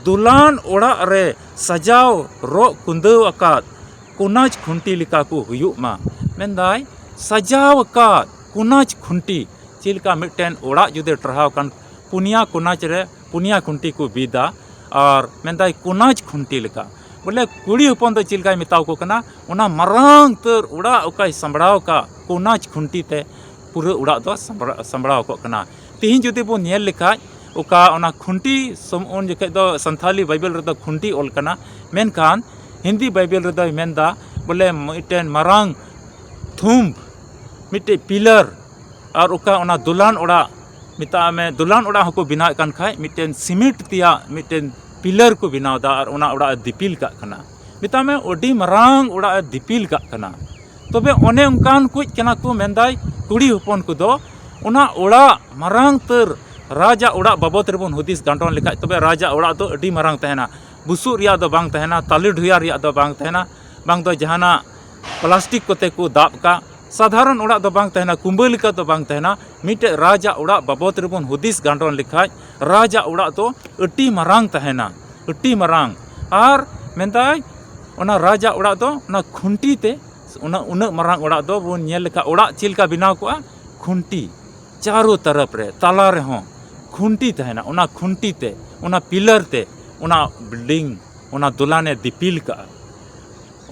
ᱫᱚᱞᱟᱱ ᱚᱲᱟᱜ ᱨᱮ ᱥᱟᱡᱟᱣ ᱨᱚᱜ ᱠᱩᱸᱫᱟᱹᱣ ᱟᱠᱟᱫ ᱠᱚᱱᱟᱡᱽ ᱠᱷᱩᱱᱴᱤ ᱞᱮᱠᱟ ᱠᱚ ᱦᱩᱭᱩᱜ ᱢᱟ᱾ ᱢᱮᱱᱫᱟᱭ, ᱥᱟᱡᱟᱣ ᱟᱠᱟᱫ ᱠᱚᱱᱟᱡᱽ ᱠᱷᱩᱱᱴᱤ, ᱪᱮᱫ ᱞᱮᱠᱟ ᱢᱤᱫᱴᱮᱱ ᱚᱲᱟᱜ ᱡᱩᱫᱤ ᱴᱟᱨᱦᱟᱣ ᱠᱟᱱ, ᱯᱩᱱᱭᱟ ᱠᱚᱱᱟᱡᱽ ᱨᱮ ᱯᱩᱱᱭᱟ ᱠᱷᱩᱱᱴᱤ ᱠᱚ ᱵᱤᱫᱟ, ᱟᱨ ᱢᱮᱱᱫᱟᱭ ᱠᱚᱱᱟᱡᱽ ᱠᱷᱩᱱᱴᱤ ᱞᱮᱠᱟ᱾ ᱵᱚᱞᱮ ᱠᱩᱲᱤ ᱦᱚᱯᱚᱱ ᱫᱚ ᱪᱮᱫ ᱞᱮᱠᱟᱭ ᱢᱮᱛᱟᱣ ᱠᱚ ᱠᱟᱱᱟ? ᱚᱱᱟ ᱢᱟᱨᱟᱝ ᱩᱛᱟᱹᱨ ᱚᱲᱟᱜ ᱚᱠᱟᱭ ᱥᱟᱢᱵᱲᱟᱣ ᱠᱟᱜ, ᱠᱚᱱᱟᱡᱽ ᱠᱷᱩᱱᱴᱤ ᱛᱮ ᱯᱩᱨᱟᱹ ᱚᱲᱟᱜ ᱫᱚ ᱥᱟᱢᱵᱲᱟ-, ᱥᱟᱢᱵᱲᱟᱣ ᱠᱚᱜ ᱠᱟᱱᱟ᱾ ᱛᱤᱦᱤᱧ ᱡᱩᱫᱤ ᱵᱚᱱ ᱧᱮᱞ ᱞᱮᱠᱷᱟᱡ, ᱚᱠᱟ ᱚᱱᱟ ᱠᱷᱩᱱᱴᱤ ᱥᱚᱢ-, ᱩᱱ ᱡᱚᱠᱷᱮᱡ ᱫᱚ ᱥᱟᱱᱛᱷᱟᱞᱤ ᱵᱟᱭᱵᱮᱞ ᱨᱮᱫᱚ ᱠᱷᱩᱱᱴᱤ ᱚᱞ ᱠᱟᱱᱟ, ᱢᱮᱱᱠᱷᱟᱱ ᱦᱤᱱᱫᱤ ᱵᱟᱭᱵᱮᱞ ᱨᱮᱫᱚᱭ ᱢᱮᱱᱫᱟ ᱵᱚᱞᱮ ᱢᱤᱫᱴᱮᱱ ᱢᱟᱨᱟᱝ ᱛᱷᱩᱢᱵ, ᱢᱤᱫᱴᱮᱡ ᱯᱤᱞᱟᱨ, ᱟᱨ ᱚᱠᱟ ᱚᱱᱟ ᱫᱚᱞᱟᱱ ᱚᱲᱟᱜ, ᱢᱮᱛᱟᱜ ᱢᱮ ᱫᱚᱞᱟᱱ ᱚᱲᱟᱜ ᱦᱚᱸᱠᱚ ᱵᱮᱱᱟᱣᱮᱫ ᱠᱟᱱ ᱠᱷᱟᱡ, ᱢᱤᱫᱴᱮᱱ ᱥᱤᱢᱮᱱᱴ ᱛᱮᱭᱟᱜ ᱢᱤᱫᱴᱮᱱ ᱯᱤᱞᱟᱨ ᱠᱚ ᱵᱮᱱᱟᱣ ᱮᱫᱟ ᱟᱨ ᱚᱱᱟ ᱚᱲᱟᱜ ᱮ ᱫᱤᱯᱤᱞ ᱠᱟᱜ ᱠᱟᱱᱟ᱾ ᱢᱮᱛᱟᱜ ᱢᱮ ᱟᱹᱰᱤ ᱢᱟᱨᱟᱝ ᱚᱲᱟᱜ ᱮ ᱫᱤᱯᱤᱞ ᱠᱟᱜ ᱠᱟᱱᱟ᱾ ᱛᱚᱵᱮ ᱚᱱᱮ ᱚᱱᱠᱟᱱ ᱠᱩᱡ ᱠᱟᱱᱟ ᱠᱚ, ᱢᱮᱱᱫᱟᱭ ᱠᱩᱲᱤ ᱦᱚᱯᱚᱱ ᱠᱚᱫᱚ ᱚᱱᱟ ᱚᱲᱟᱜ, ᱢᱟᱨᱟᱝ ᱩᱛᱟᱹᱨ ᱨᱟᱡᱟᱜ ᱚᱲᱟᱜ ᱵᱟᱵᱚᱫ ᱨᱮᱵᱚᱱ ᱦᱩᱫᱤᱥ ᱜᱟᱱᱰᱚᱱ ᱞᱮᱠᱷᱟᱡ, ᱛᱚᱵᱮ ᱨᱟᱡᱟᱜ ᱚᱲᱟᱜ ᱫᱚ ᱟᱹᱰᱤ ᱢᱟᱨᱟᱝ ᱛᱟᱦᱮᱱᱟ᱾ ᱵᱩᱥᱩᱵ ᱨᱮᱭᱟᱜ ᱫᱚ ᱵᱟᱝ ᱛᱟᱦᱮᱱᱟ, ᱛᱟᱞᱮ ᱰᱷᱚᱭᱟᱨ ᱨᱮᱭᱟᱜ ᱫᱚ ᱵᱟᱝ ᱛᱟᱦᱮᱱᱟ, ᱵᱟᱝ ᱫᱚ ᱡᱟᱦᱟᱱᱟᱜ ᱯᱞᱟᱥᱴᱤᱠ ᱠᱚᱛᱮ ᱠᱚ ᱫᱟᱵ ᱠᱟᱜ᱾ ᱥᱟᱫᱷᱟᱨᱚᱱ ᱚᱲᱟᱜ ᱫᱚ ᱵᱟᱝ ᱛᱟᱦᱮᱱᱟ, ᱠᱩᱢᱵᱟᱹ ᱞᱮᱠᱟ ᱫᱚ ᱵᱟᱝ ᱛᱟᱦᱮᱱᱟ᱾ ᱢᱤᱫᱴᱮᱡ ᱨᱟᱡᱟᱜ ᱚᱲᱟᱜ ᱵᱟᱵᱚᱫ ᱨᱮᱵᱚᱱ ᱦᱩᱫᱤᱥ ᱜᱟᱱᱰᱚᱱ ᱞᱮᱠᱷᱟᱡ, ᱨᱟᱡᱟᱜ ᱚᱲᱟᱜ ᱫᱚ ᱟᱹᱰᱤ ᱢᱟᱨᱟᱝ ᱛᱟᱦᱮᱱᱟ, ᱟᱹᱰᱤ ᱢᱟᱨᱟᱝ᱾ ᱟᱨ ᱢᱮᱱᱫᱟᱭ, ᱚᱱᱟ ᱨᱟᱡᱟᱜ ᱚᱲᱟᱜ ᱫᱚ ᱚᱱᱟ ᱠᱷᱩᱱᱴᱤ ᱛᱮ, ᱚᱱᱟ ᱩᱱᱟᱹᱜ ᱢᱟᱨᱟᱝ ᱚᱲᱟᱜ ᱫᱚ ᱵᱚᱱ ᱧᱮᱞ ᱞᱮᱠᱷᱟᱡ, ᱚᱲᱟᱜ ᱪᱮᱫ ᱞᱮᱠᱟ ᱵᱮᱱᱟᱣ ᱠᱚᱜᱼᱟ? ᱠᱷᱩᱱᱴᱤ, ᱪᱟᱨᱳ ᱛᱚᱨᱚᱯ ᱨᱮ, ᱛᱟᱞᱟ ᱨᱮᱦᱚᱸ ᱠᱷᱩᱱᱴᱤ ᱛᱟᱦᱮᱱᱟ᱾ ᱚᱱᱟ ᱠᱷᱩᱱᱴᱤ ᱛᱮ, ᱚᱱᱟ ᱯᱤᱞᱟᱨ ᱛᱮ, ᱚᱱᱟ ᱵᱤᱞᱰᱤᱝ, ᱚᱱᱟ ᱫᱚᱞᱟᱱᱮ ᱫᱤᱯᱤᱞ ᱠᱟᱜᱼᱟ,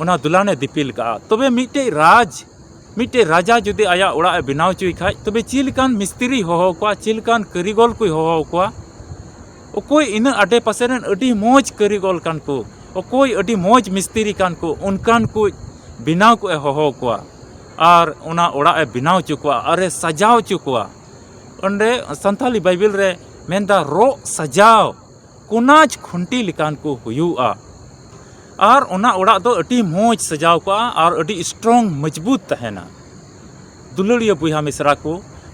ᱚᱱᱟ ᱫᱚᱞᱟᱱᱮ ᱫᱤᱯᱤᱞ ᱠᱟᱜᱼᱟ᱾ ᱛᱚᱵᱮ ᱢᱤᱫᱴᱮᱡ ᱨᱟᱡᱽ, ᱢᱤᱫᱴᱮᱡ ᱨᱟᱡᱟ ᱡᱩᱫᱤ ᱟᱭᱟᱜ ᱚᱲᱟᱜ ᱮ ᱵᱮᱱᱟᱣ ᱦᱚᱪᱚᱭ ᱠᱷᱟᱡ, ᱛᱚᱵᱮ ᱪᱮᱫ ᱞᱮᱠᱟᱱ ᱢᱤᱥᱛᱨᱤ ᱦᱚᱦᱚ ᱠᱚᱣᱟ, ᱪᱮᱫ ᱞᱮᱠᱟᱱ ᱠᱟᱹᱨᱤᱜᱚᱞ ᱠᱚᱭ ᱦᱚᱦᱚ ᱠᱚᱣᱟ? ᱚᱠᱚᱭ ᱤᱱᱟᱹ ᱟᱰᱮ ᱯᱟᱥᱮ ᱨᱮᱱ ᱟᱹᱰᱤ ᱢᱚᱡᱽ ᱠᱟᱹᱨᱤᱜᱚᱞ ᱠᱟᱱ ᱠᱚ, ᱚᱠᱚᱭ ᱟᱹᱰᱤ ᱢᱚᱡᱽ ᱢᱤᱥᱛᱨᱤ ᱠᱟᱱ ᱠᱚ, ᱚᱱᱠᱟᱱ ᱠᱚ ᱵᱮᱱᱟᱣ ᱠᱚ ᱮ ᱦᱚᱦᱚ ᱠᱚᱣᱟ ᱟᱨ ᱚᱱᱟ ᱚᱲᱟᱜ ᱮ ᱵᱮᱱᱟᱣ ᱦᱚᱪᱚ ᱠᱚᱣᱟ ᱟᱨ ᱮ ᱥᱟᱡᱟᱣ ᱦᱚᱪᱚ ᱠᱚᱣᱟ᱾ ᱚᱸᱰᱮ ᱥᱟᱱᱛᱟᱞᱤ ᱵᱟᱭᱵᱮᱞ ᱨᱮ ᱢᱮᱱᱫᱟ, ᱨᱚᱜ ᱥᱟᱡᱟᱣ ᱠᱚᱱᱟᱡᱽ ᱠᱷᱩᱱᱴᱤ ᱞᱮᱠᱟᱱ ᱠᱚ ᱦᱩᱭᱩᱜᱼᱟ᱾ ᱟᱨ ᱚᱱᱟ ᱚᱲᱟᱜ ᱫᱚ ᱟᱹᱰᱤ ᱢᱚᱡᱽ ᱥᱟᱡᱟᱣ ᱠᱚᱜᱼᱟ ᱟᱨ ᱟᱹᱰᱤ strong, ᱢᱚᱡᱽᱵᱩᱛ ᱛᱟᱦᱮᱱᱟ᱾ ᱫᱩᱞᱟᱹᱲᱤᱭᱟᱹ ᱵᱚᱭᱦᱟ ᱢᱤᱥᱨᱟ ᱠᱚ,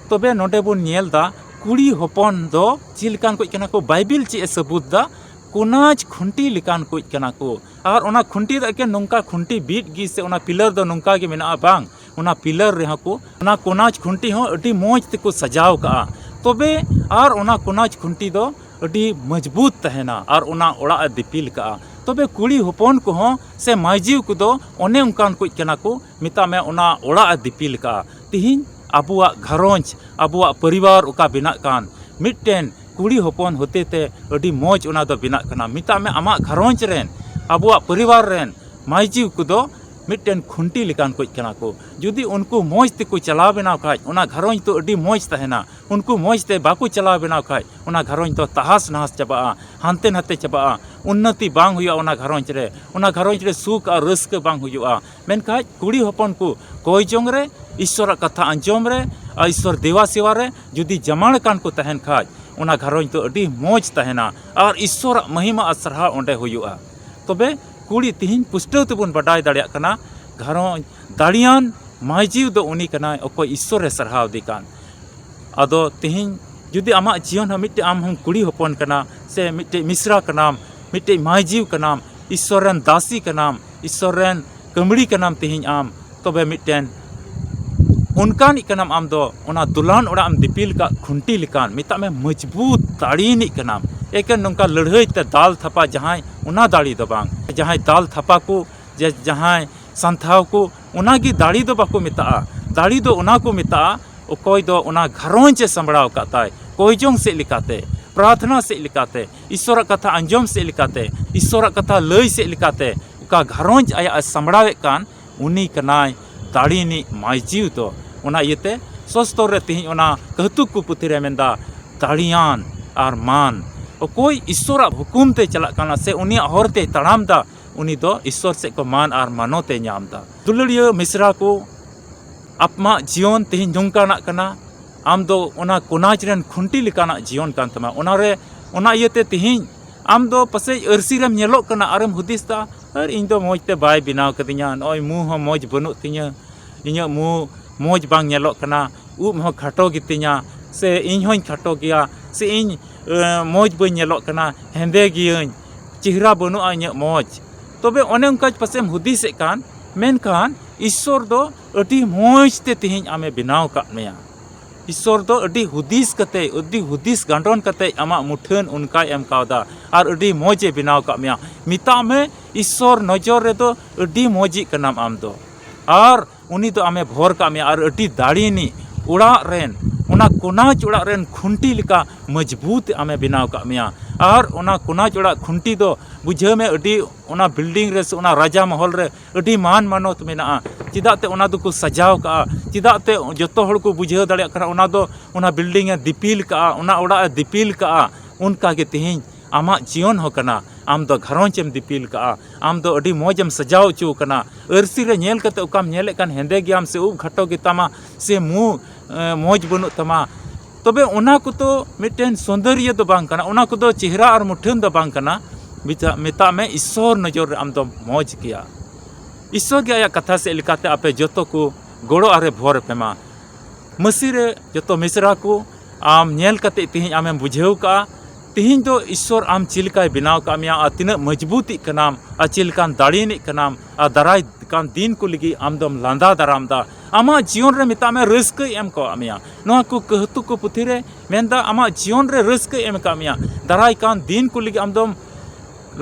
ᱛᱚᱵᱮ ᱱᱚᱰᱮ ᱵᱚᱱ ᱧᱮᱞ ᱫᱟ ᱠᱩᱲᱤ ᱦᱚᱯᱚᱱ ᱫᱚ ᱪᱮᱫ ᱞᱮᱠᱟᱱ ᱠᱚ ᱠᱟᱱᱟ ᱠᱚ, ᱵᱟᱭᱵᱮᱞ ᱪᱮᱫ ᱮ ᱥᱟᱹᱵᱩᱛ ᱫᱟ? ᱠᱚᱱᱟᱡᱽ ᱠᱷᱩᱱᱴᱤ ᱞᱮᱠᱟᱱ ᱠᱚ ᱠᱟᱱᱟ ᱠᱚ᱾ ᱟᱨ ᱚᱱᱟ ᱠᱷᱩᱱᱴᱤ ᱫᱚ ᱮᱠᱮᱱ ᱱᱚᱝᱠᱟ ᱠᱷᱩᱱᱴᱤ ᱵᱤᱫ ᱜᱮ ᱥᱮ ᱚᱱᱟ pillar ᱫᱚ ᱱᱚᱝᱠᱟ ᱜᱮ ᱢᱮᱱᱟᱜᱼᱟ? ᱵᱟᱝ, ᱚᱱᱟ pillar ᱨᱮᱦᱚᱸ ᱠᱚ, ᱚᱱᱟ ᱠᱚᱱᱟᱡᱽ ᱠᱷᱩᱱᱴᱤ ᱦᱚᱸ ᱟᱹᱰᱤ ᱢᱚᱡᱽ ᱛᱮᱠᱚ ᱥᱟᱡᱟᱣ ᱠᱟᱜᱼᱟ᱾ ᱛᱚᱵᱮ ᱟᱨ ᱚᱱᱟ ᱠᱚᱱᱟᱡᱽ ᱠᱷᱩᱱᱴᱤ ᱫᱚ ᱟᱹᱰᱤ ᱢᱚᱡᱽᱵᱩᱛ ᱛᱟᱦᱮᱱᱟ ᱟᱨ ᱚᱱᱟ ᱚᱲᱟᱜ ᱮ ᱫᱤᱯᱤᱞ ᱠᱟᱜᱼᱟ᱾ ᱛᱚᱵᱮ ᱠᱩᱲᱤ ᱦᱚᱯᱚᱱ ᱠᱚᱦᱚᱸ ᱥᱮ ᱢᱟᱹᱭᱡᱤᱣ ᱠᱚᱫᱚ ᱚᱱᱮ ᱚᱱᱠᱟᱱ ᱠᱚ ᱠᱟᱱᱟ ᱠᱚ, ᱢᱮᱛᱟᱜ ᱢᱮ, ᱚᱱᱟ ᱚᱲᱟᱜ ᱮ ᱫᱤᱯᱤᱞ ᱠᱟᱜᱼᱟ᱾ ᱛᱤᱦᱤᱧ ᱟᱵᱚᱣᱟᱜ ᱜᱷᱟᱨᱚᱸᱡᱽ, ᱟᱵᱚᱣᱟᱜ ᱯᱚᱨᱤᱵᱟᱨ ᱚᱠᱟ ᱵᱮᱱᱟᱜ ᱠᱟᱱ, ᱢᱤᱫᱴᱮᱱ ᱠᱩᱲᱤ ᱦᱚᱯᱚᱱ ᱦᱚᱛᱮ ᱛᱮ ᱟᱹᱰᱤ ᱢᱚᱡᱽ ᱚᱱᱟ ᱫᱚ ᱵᱮᱱᱟᱜ ᱠᱟᱱᱟ᱾ ᱢᱮᱛᱟᱜ ᱢᱮ, ᱟᱢᱟᱜ ᱜᱷᱟᱨᱚᱸᱡᱽ ᱨᱮᱱ, ᱟᱵᱚᱣᱟᱜ ᱯᱚᱨᱤᱵᱟᱨ ᱨᱮᱱ ᱢᱟᱹᱭᱡᱤᱣ ᱠᱚᱫᱚ ᱢᱤᱫᱴᱮᱱ ᱠᱷᱩᱱᱴᱤ ᱞᱮᱠᱟᱱ ᱠᱚ ᱠᱟᱱᱟ ᱠᱚ᱾ ᱡᱩᱫᱤ ᱩᱱᱠᱩ ᱢᱚᱡᱽ ᱛᱮᱠᱚ ᱪᱟᱞᱟᱣ ᱵᱮᱱᱟᱣ ᱠᱷᱟᱡ, ᱚᱱᱟ ᱜᱷᱟᱨᱚᱸᱡᱽ ᱫᱚ ᱟᱹᱰᱤ ᱢᱚᱡᱽ ᱛᱟᱦᱮᱱᱟ᱾ ᱩᱱᱠᱩ ᱢᱚᱡᱽ ᱛᱮ ᱵᱟᱠᱚ ᱪᱟᱞᱟᱣ ᱵᱮᱱᱟᱣ ᱠᱷᱟᱡ, ᱚᱱᱟ ᱜᱷᱟᱨᱚᱸᱡᱽ ᱫᱚ ᱛᱟᱦᱟᱥ ᱱᱟᱦᱟᱥ ᱪᱟᱵᱟᱜᱼᱟ, ᱦᱟᱱᱛᱮ ᱱᱟᱛᱮ ᱪᱟᱵᱟᱜᱼᱟ, ᱩᱱᱱᱚᱛᱤ ᱵᱟᱝ ᱦᱩᱭᱩᱜᱼᱟ ᱚᱱᱟ ᱜᱷᱟᱨᱚᱸᱡᱽ ᱨᱮ, ᱚᱱᱟ ᱜᱷᱟᱨᱚᱸᱡᱽ ᱨᱮ ᱥᱩᱠ ᱟᱨ ᱨᱟᱹᱥᱠᱟᱹ ᱵᱟᱝ ᱦᱩᱭᱩᱜᱼᱟ᱾ ᱢᱮᱱᱠᱷᱟᱡ ᱠᱩᱲᱤ ᱦᱚᱯᱚᱱ ᱠᱚ ᱠᱚᱭ ᱡᱚᱝ ᱨᱮ, ᱤᱥᱥᱚᱨᱟᱜ ᱠᱟᱛᱷᱟ ᱟᱸᱡᱚᱢ ᱨᱮ ᱟᱨ ᱤᱥᱥᱚᱨ ᱫᱮᱵᱟ ᱥᱮᱵᱟ ᱨᱮ ᱡᱩᱫᱤ ᱡᱟᱢᱟᱲ ᱠᱟᱱ ᱠᱚ ᱛᱟᱦᱮᱱ ᱠᱷᱟᱡ, ᱚᱱᱟ ᱜᱷᱟᱨᱚᱸᱡᱽ ᱫᱚ ᱟᱹᱰᱤ ᱢᱚᱡᱽ ᱛᱟᱦᱮᱱᱟ ᱟᱨ ᱤᱥᱥᱚᱨᱟᱜ ᱢᱚᱦᱤᱢᱟ ᱟᱨ ᱥᱟᱨᱦᱟᱣ ᱚᱸᱰᱮ ᱦᱩᱭᱩᱜᱼᱟ᱾ ᱛᱚᱵᱮ ᱠᱩᱲᱤ, ᱛᱤᱦᱤᱧ ᱯᱩᱥᱴᱟᱹᱣ ᱛᱮᱵᱚᱱ ᱵᱟᱰᱟᱭ ᱫᱟᱲᱮᱭᱟᱜ ᱠᱟᱱᱟ, ᱜᱷᱟᱨᱚᱸᱡᱽ ᱫᱟᱲᱮᱭᱟᱱ ᱢᱟᱹᱭᱡᱤᱣ ᱫᱚ ᱩᱱᱤ ᱠᱟᱱᱟᱭ ᱚᱠᱚᱭ ᱤᱥᱥᱚᱨᱮ ᱥᱟᱨᱦᱟᱣ ᱫᱮ ᱠᱟᱱ᱾ ᱟᱫᱚ ᱛᱤᱦᱤᱧ ᱡᱩᱫᱤ ᱟᱢᱟᱜ ᱡᱤᱭᱚᱱ ᱦᱚᱸ ᱢᱤᱫᱴᱮᱡ, ᱟᱢ ᱦᱚᱸᱢ ᱠᱩᱲᱤ ᱦᱚᱯᱚᱱ ᱠᱟᱱᱟ ᱥᱮ ᱢᱤᱫᱴᱮᱡ ᱢᱤᱥᱨᱟ ᱠᱟᱱᱟᱢ, ᱢᱤᱫᱴᱮᱡ ᱢᱟᱹᱭᱡᱤᱣ ᱠᱟᱱᱟᱢ, ᱤᱥᱥᱚᱨ ᱨᱮᱱ ᱫᱟᱥᱤ ᱠᱟᱱᱟᱢ, ᱤᱥᱥᱚᱨ ᱨᱮᱱ ᱠᱟᱹᱢᱲᱤ ᱠᱟᱱᱟᱢ ᱛᱤᱦᱤᱧ ᱟᱢ, ᱛᱚᱵᱮ ᱢᱤᱫᱴᱮᱱ ᱚᱱᱠᱟᱱᱤᱡ ᱠᱟᱱᱟᱢ ᱟᱢ ᱫᱚ, ᱚᱱᱟ ᱫᱚᱞᱟᱱ ᱚᱲᱟᱜ ᱮᱢ ᱫᱤᱯᱤᱞ ᱠᱟᱜ ᱠᱷᱩᱱᱴᱤ ᱞᱮᱠᱟᱱ, ᱢᱮᱛᱟᱜ ᱢᱮ, ᱢᱚᱡᱽᱵᱩᱛ ᱫᱟᱲᱮᱭᱟᱱᱤᱡ ᱠᱟᱱᱟᱢ᱾ ᱮᱠᱮᱱ ᱱᱚᱝᱠᱟ ᱞᱟᱹᱲᱦᱟᱹᱭ ᱛᱮ ᱫᱟᱞ ᱛᱷᱟᱯᱟ ᱡᱟᱦᱟᱸᱭ, ᱚᱱᱟ ᱫᱟᱲᱮ ᱫᱚ ᱵᱟᱝ᱾ ᱡᱟᱦᱟᱸᱭ ᱫᱟᱞ ᱛᱷᱟᱯᱟ ᱠᱚ, ᱡᱮ ᱡᱟᱦᱟᱸᱭ ᱥᱟᱱᱛᱷᱟᱣ ᱠᱚ, ᱚᱱᱟᱜᱮ ᱫᱟᱲᱮ ᱫᱚ ᱵᱟᱠᱚ ᱢᱮᱛᱟᱜᱼᱟ᱾ ᱫᱟᱲᱮ ᱫᱚ ᱚᱱᱟ ᱠᱚ ᱢᱮᱛᱟᱜᱼᱟ, ᱚᱠᱚᱭ ᱫᱚ ᱚᱱᱟ ᱜᱷᱟᱨᱚᱸᱡᱽ ᱮ ᱥᱟᱢᱵᱲᱟᱣ ᱠᱟᱜ ᱛᱟᱭ, ᱠᱚᱭ ᱡᱚᱝ ᱥᱮᱫ ᱞᱮᱠᱟᱛᱮ, ᱯᱨᱟᱨᱛᱷᱱᱟ ᱥᱮᱫ ᱞᱮᱠᱟᱛᱮ, ᱤᱥᱥᱚᱨᱟᱜ ᱠᱟᱛᱷᱟ ᱟᱸᱡᱚᱢ ᱥᱮᱫ ᱞᱮᱠᱟᱛᱮ, ᱤᱥᱥᱚᱨᱟᱜ ᱠᱟᱛᱷᱟ ᱞᱟᱹᱭ ᱥᱮᱫ ᱞᱮᱠᱟᱛᱮ, ᱚᱠᱟ ᱜᱷᱟᱨᱚᱸᱡᱽ ᱟᱭᱟᱜ ᱮ ᱥᱟᱢᱵᱲᱟᱣᱮᱫ ᱠᱟᱱ, ᱩᱱᱤ ᱠᱟᱱᱟᱭ ᱫᱟᱲᱮ ᱨᱤᱱᱤᱡ ᱢᱟᱹᱡᱷᱤ ᱫᱚ᱾ ᱚᱱᱟ ᱤᱭᱟᱹᱛᱮ ᱥᱚᱥᱛᱚᱨ ᱨᱮ ᱛᱮᱦᱮᱧ ᱚᱱᱟ ᱠᱟᱹᱦᱛᱩᱠ ᱠᱚ ᱯᱩᱛᱷᱤ ᱨᱮ ᱢᱮᱱᱫᱟ, ᱫᱟᱲᱮᱭᱟᱱ ᱟᱨ ᱢᱟᱱ, ᱚᱠᱚᱭ ᱤᱥᱥᱚᱨᱟᱜ ᱦᱩᱠᱩᱢ ᱛᱮ ᱪᱟᱞᱟᱜ ᱠᱟᱱᱟ ᱥᱮ ᱩᱱᱤᱭᱟᱜ ᱦᱚᱨ ᱛᱮᱭ ᱛᱟᱲᱟᱢ ᱫᱟ, ᱩᱱᱤ ᱫᱚ ᱤᱥᱥᱚᱨ ᱥᱮᱫ ᱠᱚ ᱢᱟᱱ ᱟᱨ ᱢᱟᱱᱚᱛ ᱮ ᱧᱟᱢ ᱫᱟ᱾ ᱫᱩᱞᱟᱹᱲᱤᱭᱟᱹ ᱢᱤᱥᱨᱟ ᱠᱚ, ᱟᱯᱢᱟᱜ ᱡᱤᱭᱚᱱ ᱛᱮᱦᱮᱧ ᱱᱚᱝᱠᱟᱱᱟᱜ ᱠᱟᱱᱟ, ᱟᱢ ᱫᱚ ᱚᱱᱟ ᱠᱚᱱᱟᱡᱽ ᱨᱮᱱ ᱠᱷᱩᱱᱴᱤ ᱞᱮᱠᱟᱱᱟᱜ ᱡᱤᱭᱚᱱ ᱠᱟᱱ ᱛᱟᱢᱟ᱾ ᱚᱱᱟᱨᱮ, ᱚᱱᱟ ᱤᱭᱟᱹᱛᱮ ᱛᱮᱦᱮᱧ ᱟᱢ ᱫᱚ ᱯᱟᱥᱮᱡ ᱟᱹᱨᱥᱤ ᱨᱮᱢ ᱧᱮᱞᱚᱜ ᱠᱟᱱᱟ ᱟᱨᱮᱢ ᱦᱩᱫᱤᱥ ᱫᱟ, ᱟᱨ ᱤᱧ ᱫᱚ ᱢᱚᱡᱽ ᱛᱮ ᱵᱟᱭ ᱵᱮᱱᱟᱣ ᱠᱟᱫᱤᱧᱟ, ᱱᱚᱜᱼᱚᱭ ᱢᱩ ᱦᱚᱸ ᱢᱚᱡᱽ ᱵᱟᱹᱱᱩᱜ ᱛᱤᱧᱟᱹ, ᱤᱧᱟᱹᱜ ᱢᱩ ᱢᱚᱡᱽ ᱵᱟᱝ ᱧᱮᱞᱚᱜ ᱠᱟᱱᱟ, ᱩᱵ ᱦᱚᱸ ᱠᱷᱟᱴᱚ ᱜᱮᱛᱤᱧᱟ, ᱥᱮ ᱤᱧ ᱦᱚᱸᱧ ᱠᱷᱟᱴᱚ ᱜᱮᱭᱟ, ᱥᱮ ᱤᱧ, ᱮ, ᱢᱚᱡᱽ ᱵᱟᱹᱧ ᱧᱮᱞᱚᱜ ᱠᱟᱱᱟ, ᱦᱮᱸᱫᱮ ᱜᱤᱭᱟᱹᱧ, ᱪᱮᱦᱨᱟ ᱵᱟᱹᱱᱩᱜᱼᱟ ᱤᱧᱟᱹᱜ ᱢᱚᱡᱽ᱾ ᱛᱚᱵᱮ ᱚᱱᱮ ᱚᱱᱠᱟ ᱯᱟᱥᱮᱡ ᱮᱢ ᱦᱩᱫᱤᱥᱮᱫ ᱠᱟᱱ, ᱢᱮᱱᱠᱷᱟᱱ ᱤᱥᱥᱚᱨ ᱫᱚ ᱟᱹᱰᱤ ᱢᱚᱡᱽ ᱛᱮ ᱛᱮᱦᱮᱧ ᱟᱢᱮ ᱵᱮᱱᱟᱣ ᱟᱠᱟᱫ ᱢᱮᱭᱟ᱾ ᱤᱥᱥᱚᱨ ᱫᱚ ᱟᱹᱰᱤ ᱦᱩᱫᱤᱥ ᱠᱟᱛᱮ, ᱟᱹᱰᱤ ᱦᱩᱫᱤᱥ ᱜᱟᱸᱰᱚᱱ ᱠᱟᱛᱮ ᱟᱢᱟᱜ ᱢᱩᱴᱷᱟᱹᱱ ᱚᱱᱠᱟᱭ ᱮᱢ ᱠᱟᱣᱫᱟ ᱟᱨ ᱟᱹᱰᱤ ᱢᱚᱡᱽ ᱮ ᱵᱮᱱᱟᱣ ᱟᱠᱟᱫ ᱢᱮᱭᱟ᱾ ᱢᱮᱛᱟᱜ ᱢᱮ, ᱤᱥᱥᱚᱨ ᱱᱚᱡᱚᱨ ᱨᱮᱫᱚ ᱟᱹᱰᱤ ᱢᱚᱡᱽᱤᱡ ᱠᱟᱱᱟᱢ ᱟᱢ ᱫᱚ᱾ ᱟᱨ ᱩᱱᱤ ᱫᱚ ᱟᱢᱮ ᱵᱷᱚᱨ ᱠᱟᱜ ᱢᱮᱭᱟ ᱟᱨ ᱟᱹᱰᱤ ᱫᱟᱲᱮᱭᱟᱱᱤᱡ ᱚᱲᱟᱜ ᱨᱮᱱ, ᱚᱱᱟ ᱠᱚᱱᱟᱡᱽ ᱚᱲᱟᱜ ᱨᱮᱱ ᱠᱷᱩᱱᱴᱤ ᱞᱮᱠᱟ ᱢᱚᱡᱽᱵᱩᱛ ᱟᱢᱮ ᱵᱮᱱᱟᱣ ᱠᱟᱜ ᱢᱮᱭᱟ᱾ ᱟᱨ ᱚᱱᱟ ᱠᱚᱱᱟᱡᱽ ᱚᱲᱟᱜ ᱠᱷᱩᱱᱴᱤ ᱫᱚ ᱵᱩᱡᱷᱟᱹᱣ ᱢᱮ, ᱟᱹᱰᱤ, ᱚᱱᱟ ᱵᱤᱞᱰᱤᱝ ᱨᱮ ᱥᱮ ᱚᱱᱟ ᱨᱟᱡᱟ ᱢᱚᱦᱚᱞ ᱨᱮ ᱟᱹᱰᱤ ᱢᱟᱱ ᱢᱟᱱᱚᱛ ᱢᱮᱱᱟᱜᱼᱟ᱾ ᱪᱮᱫᱟᱜ ᱛᱮ ᱚᱱᱟ ᱫᱚᱠᱚ ᱥᱟᱡᱟᱣ ᱠᱟᱜᱼᱟ? ᱪᱮᱫᱟᱜ ᱛᱮ ᱡᱚᱛᱚ ᱦᱚᱲ ᱠᱚ ᱵᱩᱡᱷᱟᱹᱣ ᱫᱟᱲᱮᱭᱟᱜ ᱠᱟᱱᱟ ᱚᱱᱟ ᱫᱚ, ᱚᱱᱟ ᱵᱤᱞᱰᱤᱝ ᱮ ᱫᱤᱯᱤᱞ ᱠᱟᱜᱼᱟ, ᱚᱱᱟ ᱚᱲᱟᱜ ᱮ ᱫᱤᱯᱤᱞ ᱠᱟᱜᱼᱟ? ᱚᱱᱠᱟ ᱜᱮ ᱛᱮᱦᱮᱧ ᱟᱢᱟᱜ ᱡᱤᱭᱚᱱ ᱦᱚᱸ ᱠᱟᱱᱟ᱾ ᱟᱢ ᱫᱚ ᱜᱷᱟᱨᱚᱸᱡᱽ ᱮᱢ ᱫᱤᱯᱤᱞ ᱠᱟᱜᱼᱟ, ᱟᱢ ᱫᱚ ᱟᱹᱰᱤ ᱢᱚᱡᱽ ᱮᱢ ᱥᱟᱡᱟᱣ ᱦᱚᱪᱚ ᱟᱠᱟᱱᱟ᱾ ᱟᱹᱨᱥᱤ ᱨᱮ ᱧᱮᱞ ᱠᱟᱛᱮ ᱚᱠᱟᱢ ᱧᱮᱞᱮᱫ ᱠᱟᱱ, ᱦᱮᱸᱫᱮ ᱜᱮᱭᱟᱢ ᱥᱮ ᱩᱵ ᱠᱷᱟᱴᱚ ᱜᱮᱛᱟᱢᱟ ᱥᱮ ᱢᱩ, ᱮ, ᱢᱚᱡᱽ ᱵᱟᱹᱱᱩᱜ ᱛᱟᱢᱟ, ᱛᱚᱵᱮ ᱚᱱᱟ ᱠᱚᱫᱚ ᱢᱤᱫᱴᱮᱱ ᱥᱚᱱᱫᱚᱨᱭᱚ ᱫᱚ ᱵᱟᱝ ᱠᱟᱱᱟ, ᱚᱱᱟ ᱠᱚᱫᱚ ᱪᱮᱦᱨᱟ ᱟᱨ ᱢᱩᱴᱷᱟᱹᱱ ᱫᱚ ᱵᱟᱝ ᱠᱟᱱᱟ᱾ ᱢᱮᱛᱟ-, ᱢᱮᱛᱟᱜ ᱢᱮ, ᱤᱥᱥᱚᱨ ᱱᱚᱡᱚᱨ ᱨᱮ ᱟᱢ ᱫᱚᱢ ᱢᱚᱡᱽ ᱜᱮᱭᱟ᱾ ᱤᱥᱥᱚᱨ ᱜᱮ ᱟᱭᱟᱜ ᱠᱟᱛᱷᱟ ᱥᱮᱫ ᱞᱮᱠᱟᱛᱮ ᱟᱯᱮ ᱡᱚᱛᱚ ᱠᱚ ᱜᱚᱲᱚ ᱟᱨᱮ ᱵᱷᱚᱨ ᱯᱮ ᱢᱟ᱾ ᱢᱟᱹᱥᱤ ᱨᱮ ᱡᱚᱛᱚ ᱢᱤᱥᱨᱟ ᱠᱚ, ᱟᱢ ᱧᱮᱞ ᱠᱟᱛᱮ ᱛᱮᱦᱮᱧ ᱟᱢᱮᱢ ᱵᱩᱡᱷᱟᱹᱣ ᱠᱟᱜᱼᱟ, ᱛᱮᱦᱮᱧ ᱫᱚ ᱤᱥᱥᱚᱨ ᱟᱢ ᱪᱮᱫ ᱞᱮᱠᱟᱭ ᱵᱮᱱᱟᱣ ᱠᱟᱜ ᱢᱮᱭᱟ ᱟᱨ ᱛᱤᱱᱟᱹᱜ ᱢᱚᱡᱽᱵᱩᱛᱤᱜ ᱠᱟᱱᱟᱢ ᱟᱨ ᱪᱮᱫ ᱞᱮᱠᱟᱱ ᱫᱟᱲᱮᱭᱟᱱᱤᱡ ᱠᱟᱱᱟᱢ ᱟᱨ ᱫᱟᱨᱟᱭ ᱠᱟᱱ ᱫᱤᱱ ᱠᱚ ᱞᱟᱹᱜᱤᱫ ᱟᱢ ᱫᱚᱢ ᱞᱟᱸᱫᱟ ᱫᱟᱨᱟᱢ ᱫᱟ᱾ ᱟᱢᱟᱜ ᱡᱤᱭᱚᱱ ᱨᱮ ᱢᱮᱛᱟᱜ ᱢᱮ ᱨᱟᱹᱥᱠᱟᱹᱭ ᱮᱢ ᱠᱟᱜ ᱢᱮᱭᱟ᱾ ᱱᱚᱣᱟ ᱠᱚ ᱠᱟᱹᱦᱛᱩ ᱠᱚ ᱯᱩᱛᱷᱤ ᱨᱮ ᱢᱮᱱᱫᱟ ᱟᱢᱟᱜ ᱡᱤᱭᱚᱱ ᱨᱮ ᱨᱟᱹᱥᱠᱟᱹᱭ ᱮᱢ ᱠᱟᱜ ᱢᱮᱭᱟ᱾ ᱫᱟᱨᱟᱭ ᱠᱟᱱ ᱫᱤᱱ ᱠᱚ ᱞᱟᱹᱜᱤᱫ ᱟᱢ ᱫᱚᱢ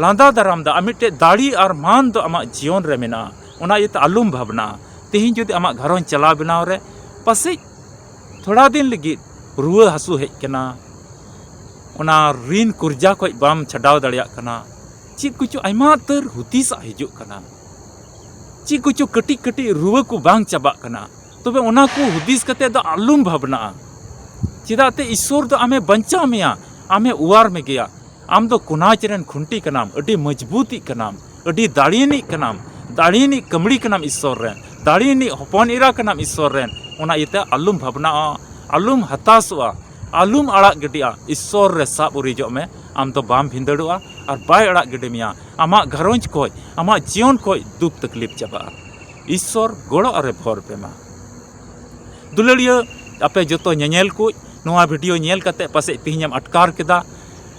ᱞᱟᱸᱫᱟ ᱫᱟᱨᱟᱢ ᱫᱟ᱾ ᱟᱨ ᱢᱤᱫᱴᱮᱡ ᱫᱟᱲᱮ ᱟᱨ ᱢᱟᱱ ᱫᱚ ᱟᱢᱟᱜ ᱡᱤᱭᱚᱱ ᱨᱮ ᱢᱮᱱᱟᱜᱼᱟ᱾ ᱚᱱᱟ ᱤᱭᱟᱹᱛᱮ ᱟᱞᱚᱢ ᱵᱷᱟᱵᱽᱱᱟᱜᱼᱟ᱾ ᱛᱮᱦᱮᱧ ᱡᱩᱫᱤ ᱟᱢᱟᱜ ᱜᱷᱟᱨᱚᱸᱡᱽ ᱪᱟᱞᱟᱣ ᱵᱮᱱᱟᱣ ᱨᱮ ᱯᱟᱥᱮᱡ ᱛᱷᱚᱲᱟ ᱫᱤᱱ ᱞᱟᱹᱜᱤᱫ ᱨᱩᱣᱟᱹ ᱦᱟᱹᱥᱩ ᱦᱮᱡ ᱠᱟᱱᱟ, ᱚᱱᱟ ᱨᱤᱱ ᱠᱚᱨᱡᱟ ᱠᱷᱚᱡ ᱵᱟᱢ ᱪᱷᱟᱰᱟᱣ ᱫᱟᱲᱮᱭᱟᱜ ᱠᱟᱱᱟ, ᱪᱮᱫ ᱠᱚᱪᱚ ᱟᱭᱢᱟ ᱩᱛᱟᱹᱨ ᱦᱩᱫᱤᱥᱟᱜ ᱦᱤᱡᱩᱜ ᱠᱟᱱᱟ᱾ ᱪᱮᱫ ᱠᱚᱪᱚ ᱠᱟᱹᱴᱤᱡ ᱠᱟᱹᱴᱤᱡ ᱨᱩᱣᱟᱹ ᱠᱚ ᱵᱟᱝ ᱪᱟᱵᱟᱜ ᱠᱟᱱᱟ᱾ ᱛᱚᱵᱮ ᱚᱱᱟ ᱠᱚ ᱦᱩᱫᱤᱥ ᱠᱟᱛᱮ ᱫᱚ ᱟᱞᱚᱢ ᱵᱷᱟᱵᱽᱱᱟᱜᱼᱟ᱾ ᱪᱮᱫᱟᱜ ᱛᱮ ᱤᱥᱥᱚᱨ ᱫᱚ ᱟᱢᱮ ᱵᱟᱧᱪᱟᱣ ᱢᱮᱭᱟ, ᱟᱢᱮ ᱚᱣᱟᱨ ᱢᱮᱜᱮᱭᱟ᱾ ᱟᱢ ᱫᱚ ᱠᱚᱱᱟᱪ ᱨᱮᱱ ᱠᱷᱩᱱᱴᱤ ᱠᱟᱱᱟᱢ, ᱟᱹᱰᱤ ᱢᱚᱡᱽᱵᱩᱛᱤᱡ ᱠᱟᱱᱟᱢ, ᱟᱹᱰᱤ ᱫᱟᱲᱮᱭᱟᱱᱤᱡ ᱠᱟᱱᱟᱢ, ᱫᱟᱲᱮᱭᱟᱱᱤᱡ ᱠᱟᱹᱢᱲᱤ ᱠᱟᱱᱟᱢ ᱤᱥᱥᱚᱨ ᱨᱮᱱ, ᱫᱟᱲᱮᱭᱟᱱᱤᱡ ᱦᱚᱯᱚᱱ ᱮᱨᱟ ᱠᱟᱱᱟᱢ ᱤᱥᱥᱚᱨ ᱨᱮᱱ᱾ ᱚᱱᱟ ᱤᱭᱟᱹᱛᱮ ᱟᱞᱚᱢ ᱵᱷᱟᱵᱽᱱᱟᱜᱼᱟ, ᱟᱞᱚᱢ ᱦᱟᱛᱟᱥᱚᱜᱼᱟ, ᱟᱞᱚᱢ ᱟᱲᱟᱜ ᱜᱤᱰᱤᱜᱼᱟ᱾ ᱤᱥᱥᱚᱨ ᱨᱮ ᱥᱟᱵ ᱩᱨᱤᱡᱚᱜ ᱢᱮ, ᱟᱢ ᱫᱚ ᱵᱟᱢ ᱵᱷᱤᱸᱫᱟᱹᱲᱚᱜᱼᱟ ᱟᱨ ᱵᱟᱭ ᱟᱲᱟᱜ ᱜᱤᱰᱤ ᱢᱮᱭᱟ᱾ ᱟᱢᱟᱜ ᱜᱷᱟᱨᱚᱸᱡᱽ ᱠᱷᱚᱡ, ᱟᱢᱟᱜ ᱡᱤᱭᱚᱱ ᱠᱷᱚᱡ ᱫᱩᱠ ᱛᱟᱠᱞᱤᱯ ᱪᱟᱵᱟᱜᱼᱟ᱾ ᱤᱥᱥᱚᱨ ᱜᱚᱲᱚ ᱟᱨᱮ ᱵᱷᱚᱨ ᱯᱮ ᱢᱟ᱾ ᱫᱩᱞᱟᱹᱲᱤᱭᱟᱹ, ᱟᱯᱮ ᱡᱚᱛᱚ ᱧᱮᱧᱮᱞ ᱠᱚ, ᱱᱚᱣᱟ ᱵᱷᱤᱰᱤᱭᱳ ᱧᱮᱞ ᱠᱟᱛᱮ ᱯᱟᱥᱮᱡ ᱛᱮᱦᱮᱧᱮᱢ ᱟᱴᱠᱟᱨ ᱠᱮᱫᱟ,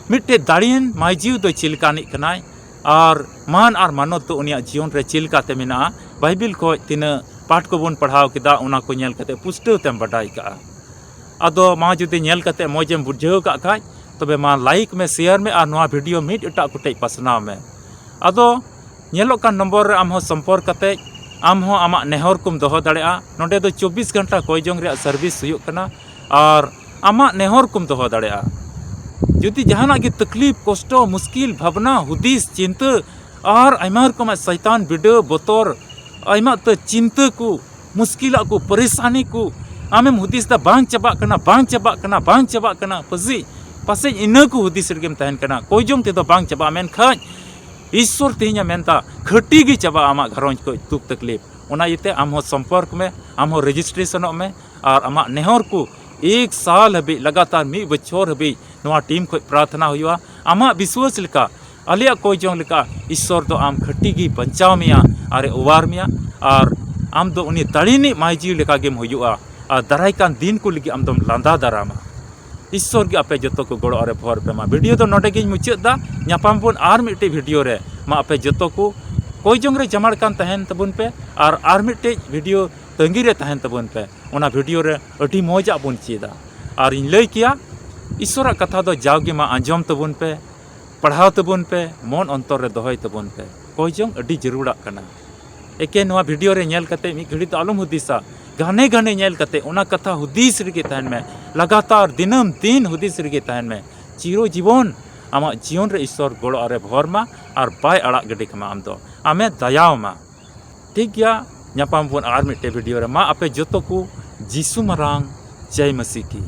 ᱢᱤᱫᱴᱮᱡ ᱫᱟᱲᱮᱭᱟᱱ ᱢᱟᱹᱭᱡᱤᱣ ᱫᱚ ᱪᱮᱫ ᱞᱮᱠᱟᱱᱤᱡ ᱠᱟᱱᱟᱭ ᱟᱨ ᱢᱟᱱ ᱟᱨ ᱢᱟᱱᱚᱛ ᱫᱚ ᱩᱱᱤᱭᱟᱜ ᱡᱤᱭᱚᱱ ᱨᱮ ᱪᱮᱫ ᱞᱮᱠᱟᱛᱮ ᱢᱮᱱᱟᱜᱼᱟ᱾ ᱵᱟᱭᱵᱮᱞ ᱠᱷᱚᱡ ᱛᱤᱱᱟᱹᱜ ᱯᱟᱴ ᱠᱚᱵᱚᱱ ᱯᱟᱲᱦᱟᱣ ᱠᱮᱫᱟ, ᱚᱱᱟ ᱠᱚ ᱧᱮᱞ ᱠᱟᱛᱮ ᱯᱩᱥᱴᱟᱹᱣ ᱛᱮᱢ ᱵᱟᱰᱟᱭ ᱠᱟᱜᱼᱟ᱾ ᱟᱫᱚ ᱢᱟ, ᱡᱩᱫᱤ ᱧᱮᱞ ᱠᱟᱛᱮ ᱢᱚᱡᱽ ᱮᱢ ᱵᱩᱡᱷᱟᱹᱣ ᱠᱟᱜ ᱠᱷᱟᱡ, ᱛᱚᱵᱮ ᱢᱟ ᱞᱟᱭᱤᱠ ᱢᱮ, ᱥᱮᱭᱟᱨ ᱢᱮ ᱟᱨ ᱱᱚᱣᱟ ᱵᱷᱤᱰᱤᱭᱳ ᱢᱤᱫ ᱮᱴᱟᱜ ᱠᱚᱴᱷᱮᱡ ᱯᱟᱥᱱᱟᱣ ᱢᱮ᱾ ᱟᱫᱚ ᱧᱮᱞᱚᱜ ᱠᱟᱱ ᱱᱚᱢᱵᱚᱨ ᱨᱮ ᱟᱢ ᱦᱚᱸ ᱥᱚᱢᱯᱚᱨᱠ ᱠᱟᱛᱮ ᱟᱢ ᱦᱚᱸ ᱟᱢᱟᱜ ᱱᱮᱦᱚᱨ ᱠᱚᱢ ᱫᱚᱦᱚ ᱫᱟᱲᱮᱭᱟᱜᱼᱟ᱾ ᱱᱚᱸᱰᱮ ᱫᱚ ᱪᱚᱵᱵᱤᱥ ᱜᱷᱚᱱᱴᱟ ᱠᱚᱭ ᱡᱚᱝ ᱨᱮᱭᱟᱜ ᱥᱟᱨᱵᱷᱤᱥ ᱦᱩᱭᱩᱜ ᱠᱟᱱᱟ ᱟᱨ ᱟᱢᱟᱜ ᱱᱮᱦᱚᱨ ᱠᱚᱢ ᱫᱚᱦᱚ ᱫᱟᱲᱮᱭᱟᱜᱼᱟ᱾ ᱡᱩᱫᱤ ᱡᱟᱦᱟᱱᱟᱜ ᱜᱮ ᱛᱟᱠᱞᱤᱯ, ᱠᱚᱥᱴᱚ, ᱢᱩᱥᱠᱤᱞ, ᱵᱷᱟᱵᱽᱱᱟ, ᱦᱩᱫᱤᱥ, ᱪᱤᱱᱛᱟᱹ ᱟᱨ ᱟᱭᱢᱟ ᱨᱚᱠᱚᱢᱟᱜ ᱥᱟᱭᱛᱟᱱ ᱵᱤᱰᱟᱹᱣ, ᱵᱚᱛᱚᱨ, ᱟᱭᱢᱟ ᱩᱛᱟᱹᱨ ᱪᱤᱱᱛᱟᱹ ᱠᱚ, ᱢᱩᱥᱠᱤᱞᱟᱜ ᱠᱚ, ᱯᱟᱨᱤᱥᱟᱱᱤ ᱠᱚ ᱟᱢᱮᱢ ᱦᱩᱫᱤᱥ ᱫᱟ, ᱵᱟᱝ ᱪᱟᱵᱟᱜ ᱠᱟᱱᱟ, ᱵᱟᱝ ᱪᱟᱵᱟᱜ ᱠᱟᱱᱟ, ᱵᱟᱝ ᱪᱟᱵᱟᱜ ᱠᱟᱱᱟ, ᱯᱟᱥᱮᱡ, ᱯᱟᱥᱮᱡ ᱤᱱᱟᱹ ᱠᱚ ᱦᱩᱫᱤᱥ ᱨᱮᱜᱮᱢ ᱛᱟᱦᱮᱱ ᱠᱟᱱᱟ, ᱠᱚᱭ ᱡᱚᱝ ᱛᱮᱫᱚ ᱵᱟᱝ ᱪᱟᱵᱟᱜᱼᱟ᱾ ᱢᱮᱱᱠᱷᱟᱱ ᱤᱥᱥᱚᱨ ᱛᱮᱦᱮᱧᱮ ᱢᱮᱱᱫᱟ, ᱠᱷᱟᱹᱴᱤ ᱜᱮ ᱪᱟᱵᱟᱜᱼᱟ ᱟᱢᱟᱜ ᱜᱷᱟᱨᱚᱸᱡᱽ ᱠᱷᱚᱡ ᱫᱩᱠ ᱛᱟᱠᱞᱤᱯ᱾ ᱚᱱᱟ ᱤᱭᱟᱹᱛᱮ ᱟᱢ ᱦᱚᱸ ᱥᱚᱢᱯᱚᱨᱠ ᱢᱮ, ᱟᱢ ᱦᱚᱸ ᱨᱮᱡᱤᱥᱴᱨᱮᱥᱚᱱᱚᱜ ᱢᱮ ᱟᱨ ᱟᱢᱟᱜ ᱱᱮᱦᱚᱨ ᱠᱚ ᱮᱠ ᱥᱟᱞ ᱦᱟᱹᱵᱤᱡ, ᱞᱟᱜᱟᱛᱟᱨ ᱢᱤᱫ ᱵᱚᱪᱷᱚᱨ ᱦᱟᱹᱵᱤᱡ ᱱᱚᱣᱟ ᱴᱤᱢ ᱠᱷᱚᱡ ᱯᱨᱟᱨᱛᱷᱚᱱᱟ ᱦᱩᱭᱩᱜᱼᱟ᱾ ᱟᱢᱟᱜ ᱵᱤᱥᱣᱟᱹᱥ ᱞᱮᱠᱟ, ᱟᱞᱮᱭᱟᱜ ᱠᱚᱭ ᱡᱚᱝ ᱞᱮᱠᱟ, ᱤᱥᱥᱚᱨ ᱫᱚ ᱟᱢ ᱠᱷᱟᱹᱴᱤ ᱜᱮ ᱵᱟᱧᱪᱟᱣ ᱢᱮᱭᱟ ᱟᱨᱮ ᱚᱣᱟᱨ ᱢᱮᱭᱟ ᱟᱨ ᱟᱢ ᱫᱚ ᱩᱱᱤ ᱫᱟᱲᱮᱭᱟᱱᱤᱡ ᱢᱟᱹᱭᱡᱤᱣ ᱞᱮᱠᱟ ᱜᱮᱢ ᱦᱩᱭᱩᱜᱼᱟ ᱟᱨ ᱫᱟᱨᱟᱭ ᱠᱟᱱ ᱫᱤᱱ ᱠᱚ ᱞᱟᱹᱜᱤᱫ ᱟᱢ ᱫᱚᱢ ᱞᱟᱸᱫᱟ ᱫᱟᱨᱟᱢᱟ᱾ ᱤᱥᱥᱚᱨ ᱜᱮ ᱟᱯᱮ ᱡᱚᱛᱚ ᱠᱚ ᱜᱚᱲᱚ ᱟᱨᱮ ᱵᱷᱚᱨ ᱯᱮ ᱢᱟ᱾ ᱵᱷᱤᱰᱤᱭᱳ ᱫᱚ ᱱᱚᱰᱮ ᱜᱤᱧ ᱢᱩᱪᱟᱹᱫ ᱫᱟ᱾ ᱧᱟᱯᱟᱢ ᱵᱚᱱ ᱟᱨ ᱢᱤᱫᱴᱮᱡ ᱵᱷᱤᱰᱤᱭᱳ ᱨᱮ᱾ ᱢᱟ ᱟᱯᱮ ᱡᱚᱛᱚ ᱠᱚ ᱠᱚᱭ ᱡᱚᱝ ᱨᱮ ᱡᱟᱢᱟᱲ ᱠᱟᱱ ᱛᱟᱦᱮᱱ ᱛᱟᱵᱚᱱ ᱯᱮ ᱟᱨ ᱟᱨ ᱢᱤᱫᱴᱮᱡ ᱵᱷᱤᱰᱤᱭᱳ ᱛᱟᱺᱜᱤ ᱨᱮ ᱛᱟᱦᱮᱱ ᱛᱟᱵᱚᱱ ᱯᱮ᱾ ᱚᱱᱟ ᱵᱷᱤᱰᱤᱭᱳ ᱨᱮ ᱟᱹᱰᱤ ᱢᱚᱡᱟᱜ ᱵᱚᱱ ᱪᱮᱫᱟ᱾ ᱟᱨ ᱤᱧ ᱞᱟᱹᱭ ᱠᱮᱭᱟ, ᱤᱥᱥᱚᱨᱟᱜ ᱠᱟᱛᱷᱟ ᱫᱚ ᱡᱟᱣᱜᱮ ᱢᱟ ᱟᱸᱡᱚᱢ ᱛᱟᱵᱚᱱ ᱯᱮ, ᱯᱟᱲᱦᱟᱣ ᱛᱟᱵᱚᱱ ᱯᱮ, ᱢᱚᱱ ᱚᱱᱛᱚᱨ ᱨᱮ ᱫᱚᱦᱚᱭ ᱛᱟᱵᱚᱱ ᱯᱮ᱾ ᱠᱚᱭ ᱡᱚᱝ ᱟᱹᱰᱤ ᱡᱟᱹᱨᱩᱲᱟᱜ ᱠᱟᱱᱟ᱾ ᱮᱠᱮᱱ ᱱᱚᱣᱟ ᱵᱷᱤᱰᱤᱭᱳ ᱨᱮ ᱧᱮᱞ ᱠᱟᱛᱮ ᱢᱤᱫ ᱜᱷᱟᱹᱲᱤ ᱫᱚ ᱟᱞᱚᱢ ᱦᱩᱫᱤᱥᱟ, ᱜᱷᱟᱱᱮ ᱜᱷᱟᱱᱮ ᱧᱮᱞ ᱠᱟᱛᱮ ᱚᱱᱟ ᱠᱟᱛᱷᱟ ᱦᱩᱫᱤᱥ ᱨᱮᱜᱮ ᱛᱟᱦᱮᱱ ᱢᱮ, ᱞᱟᱜᱟᱛᱟᱨ ᱫᱤᱱᱟᱹᱢ ᱫᱤᱱ ᱦᱩᱫᱤᱥ ᱨᱮᱜᱮ ᱛᱟᱦᱮᱱ ᱢᱮ᱾ ᱪᱤᱨᱚ ᱡᱤᱵᱚᱱ ᱟᱢᱟᱜ ᱡᱤᱭᱚᱱ ᱨᱮ ᱤᱥᱥᱚᱨ ᱜᱚᱲᱚ ᱟᱨᱮ ᱵᱷᱚᱨ ᱢᱟ ᱟᱨ ᱵᱟᱭ ᱟᱲᱟᱜ ᱜᱤᱰᱤ ᱠᱟᱢᱟ, ᱟᱢ ᱫᱚ ᱟᱢᱮ ᱫᱟᱭᱟᱣᱟᱢᱟ᱾ ᱴᱷᱤᱠ ᱜᱮᱭᱟ, ᱧᱟᱯᱟᱢ ᱵᱚᱱ ᱟᱨ ᱢᱤᱫᱴᱮᱡ video ᱨᱮ᱾ ᱢᱟ ᱟᱯᱮ ᱡᱚᱛᱚ ᱠᱚ ᱡᱤᱥᱩ ᱢᱟᱨᱟᱝ ᱡᱟᱭ ᱢᱟᱹᱥᱤ ᱠᱤ᱾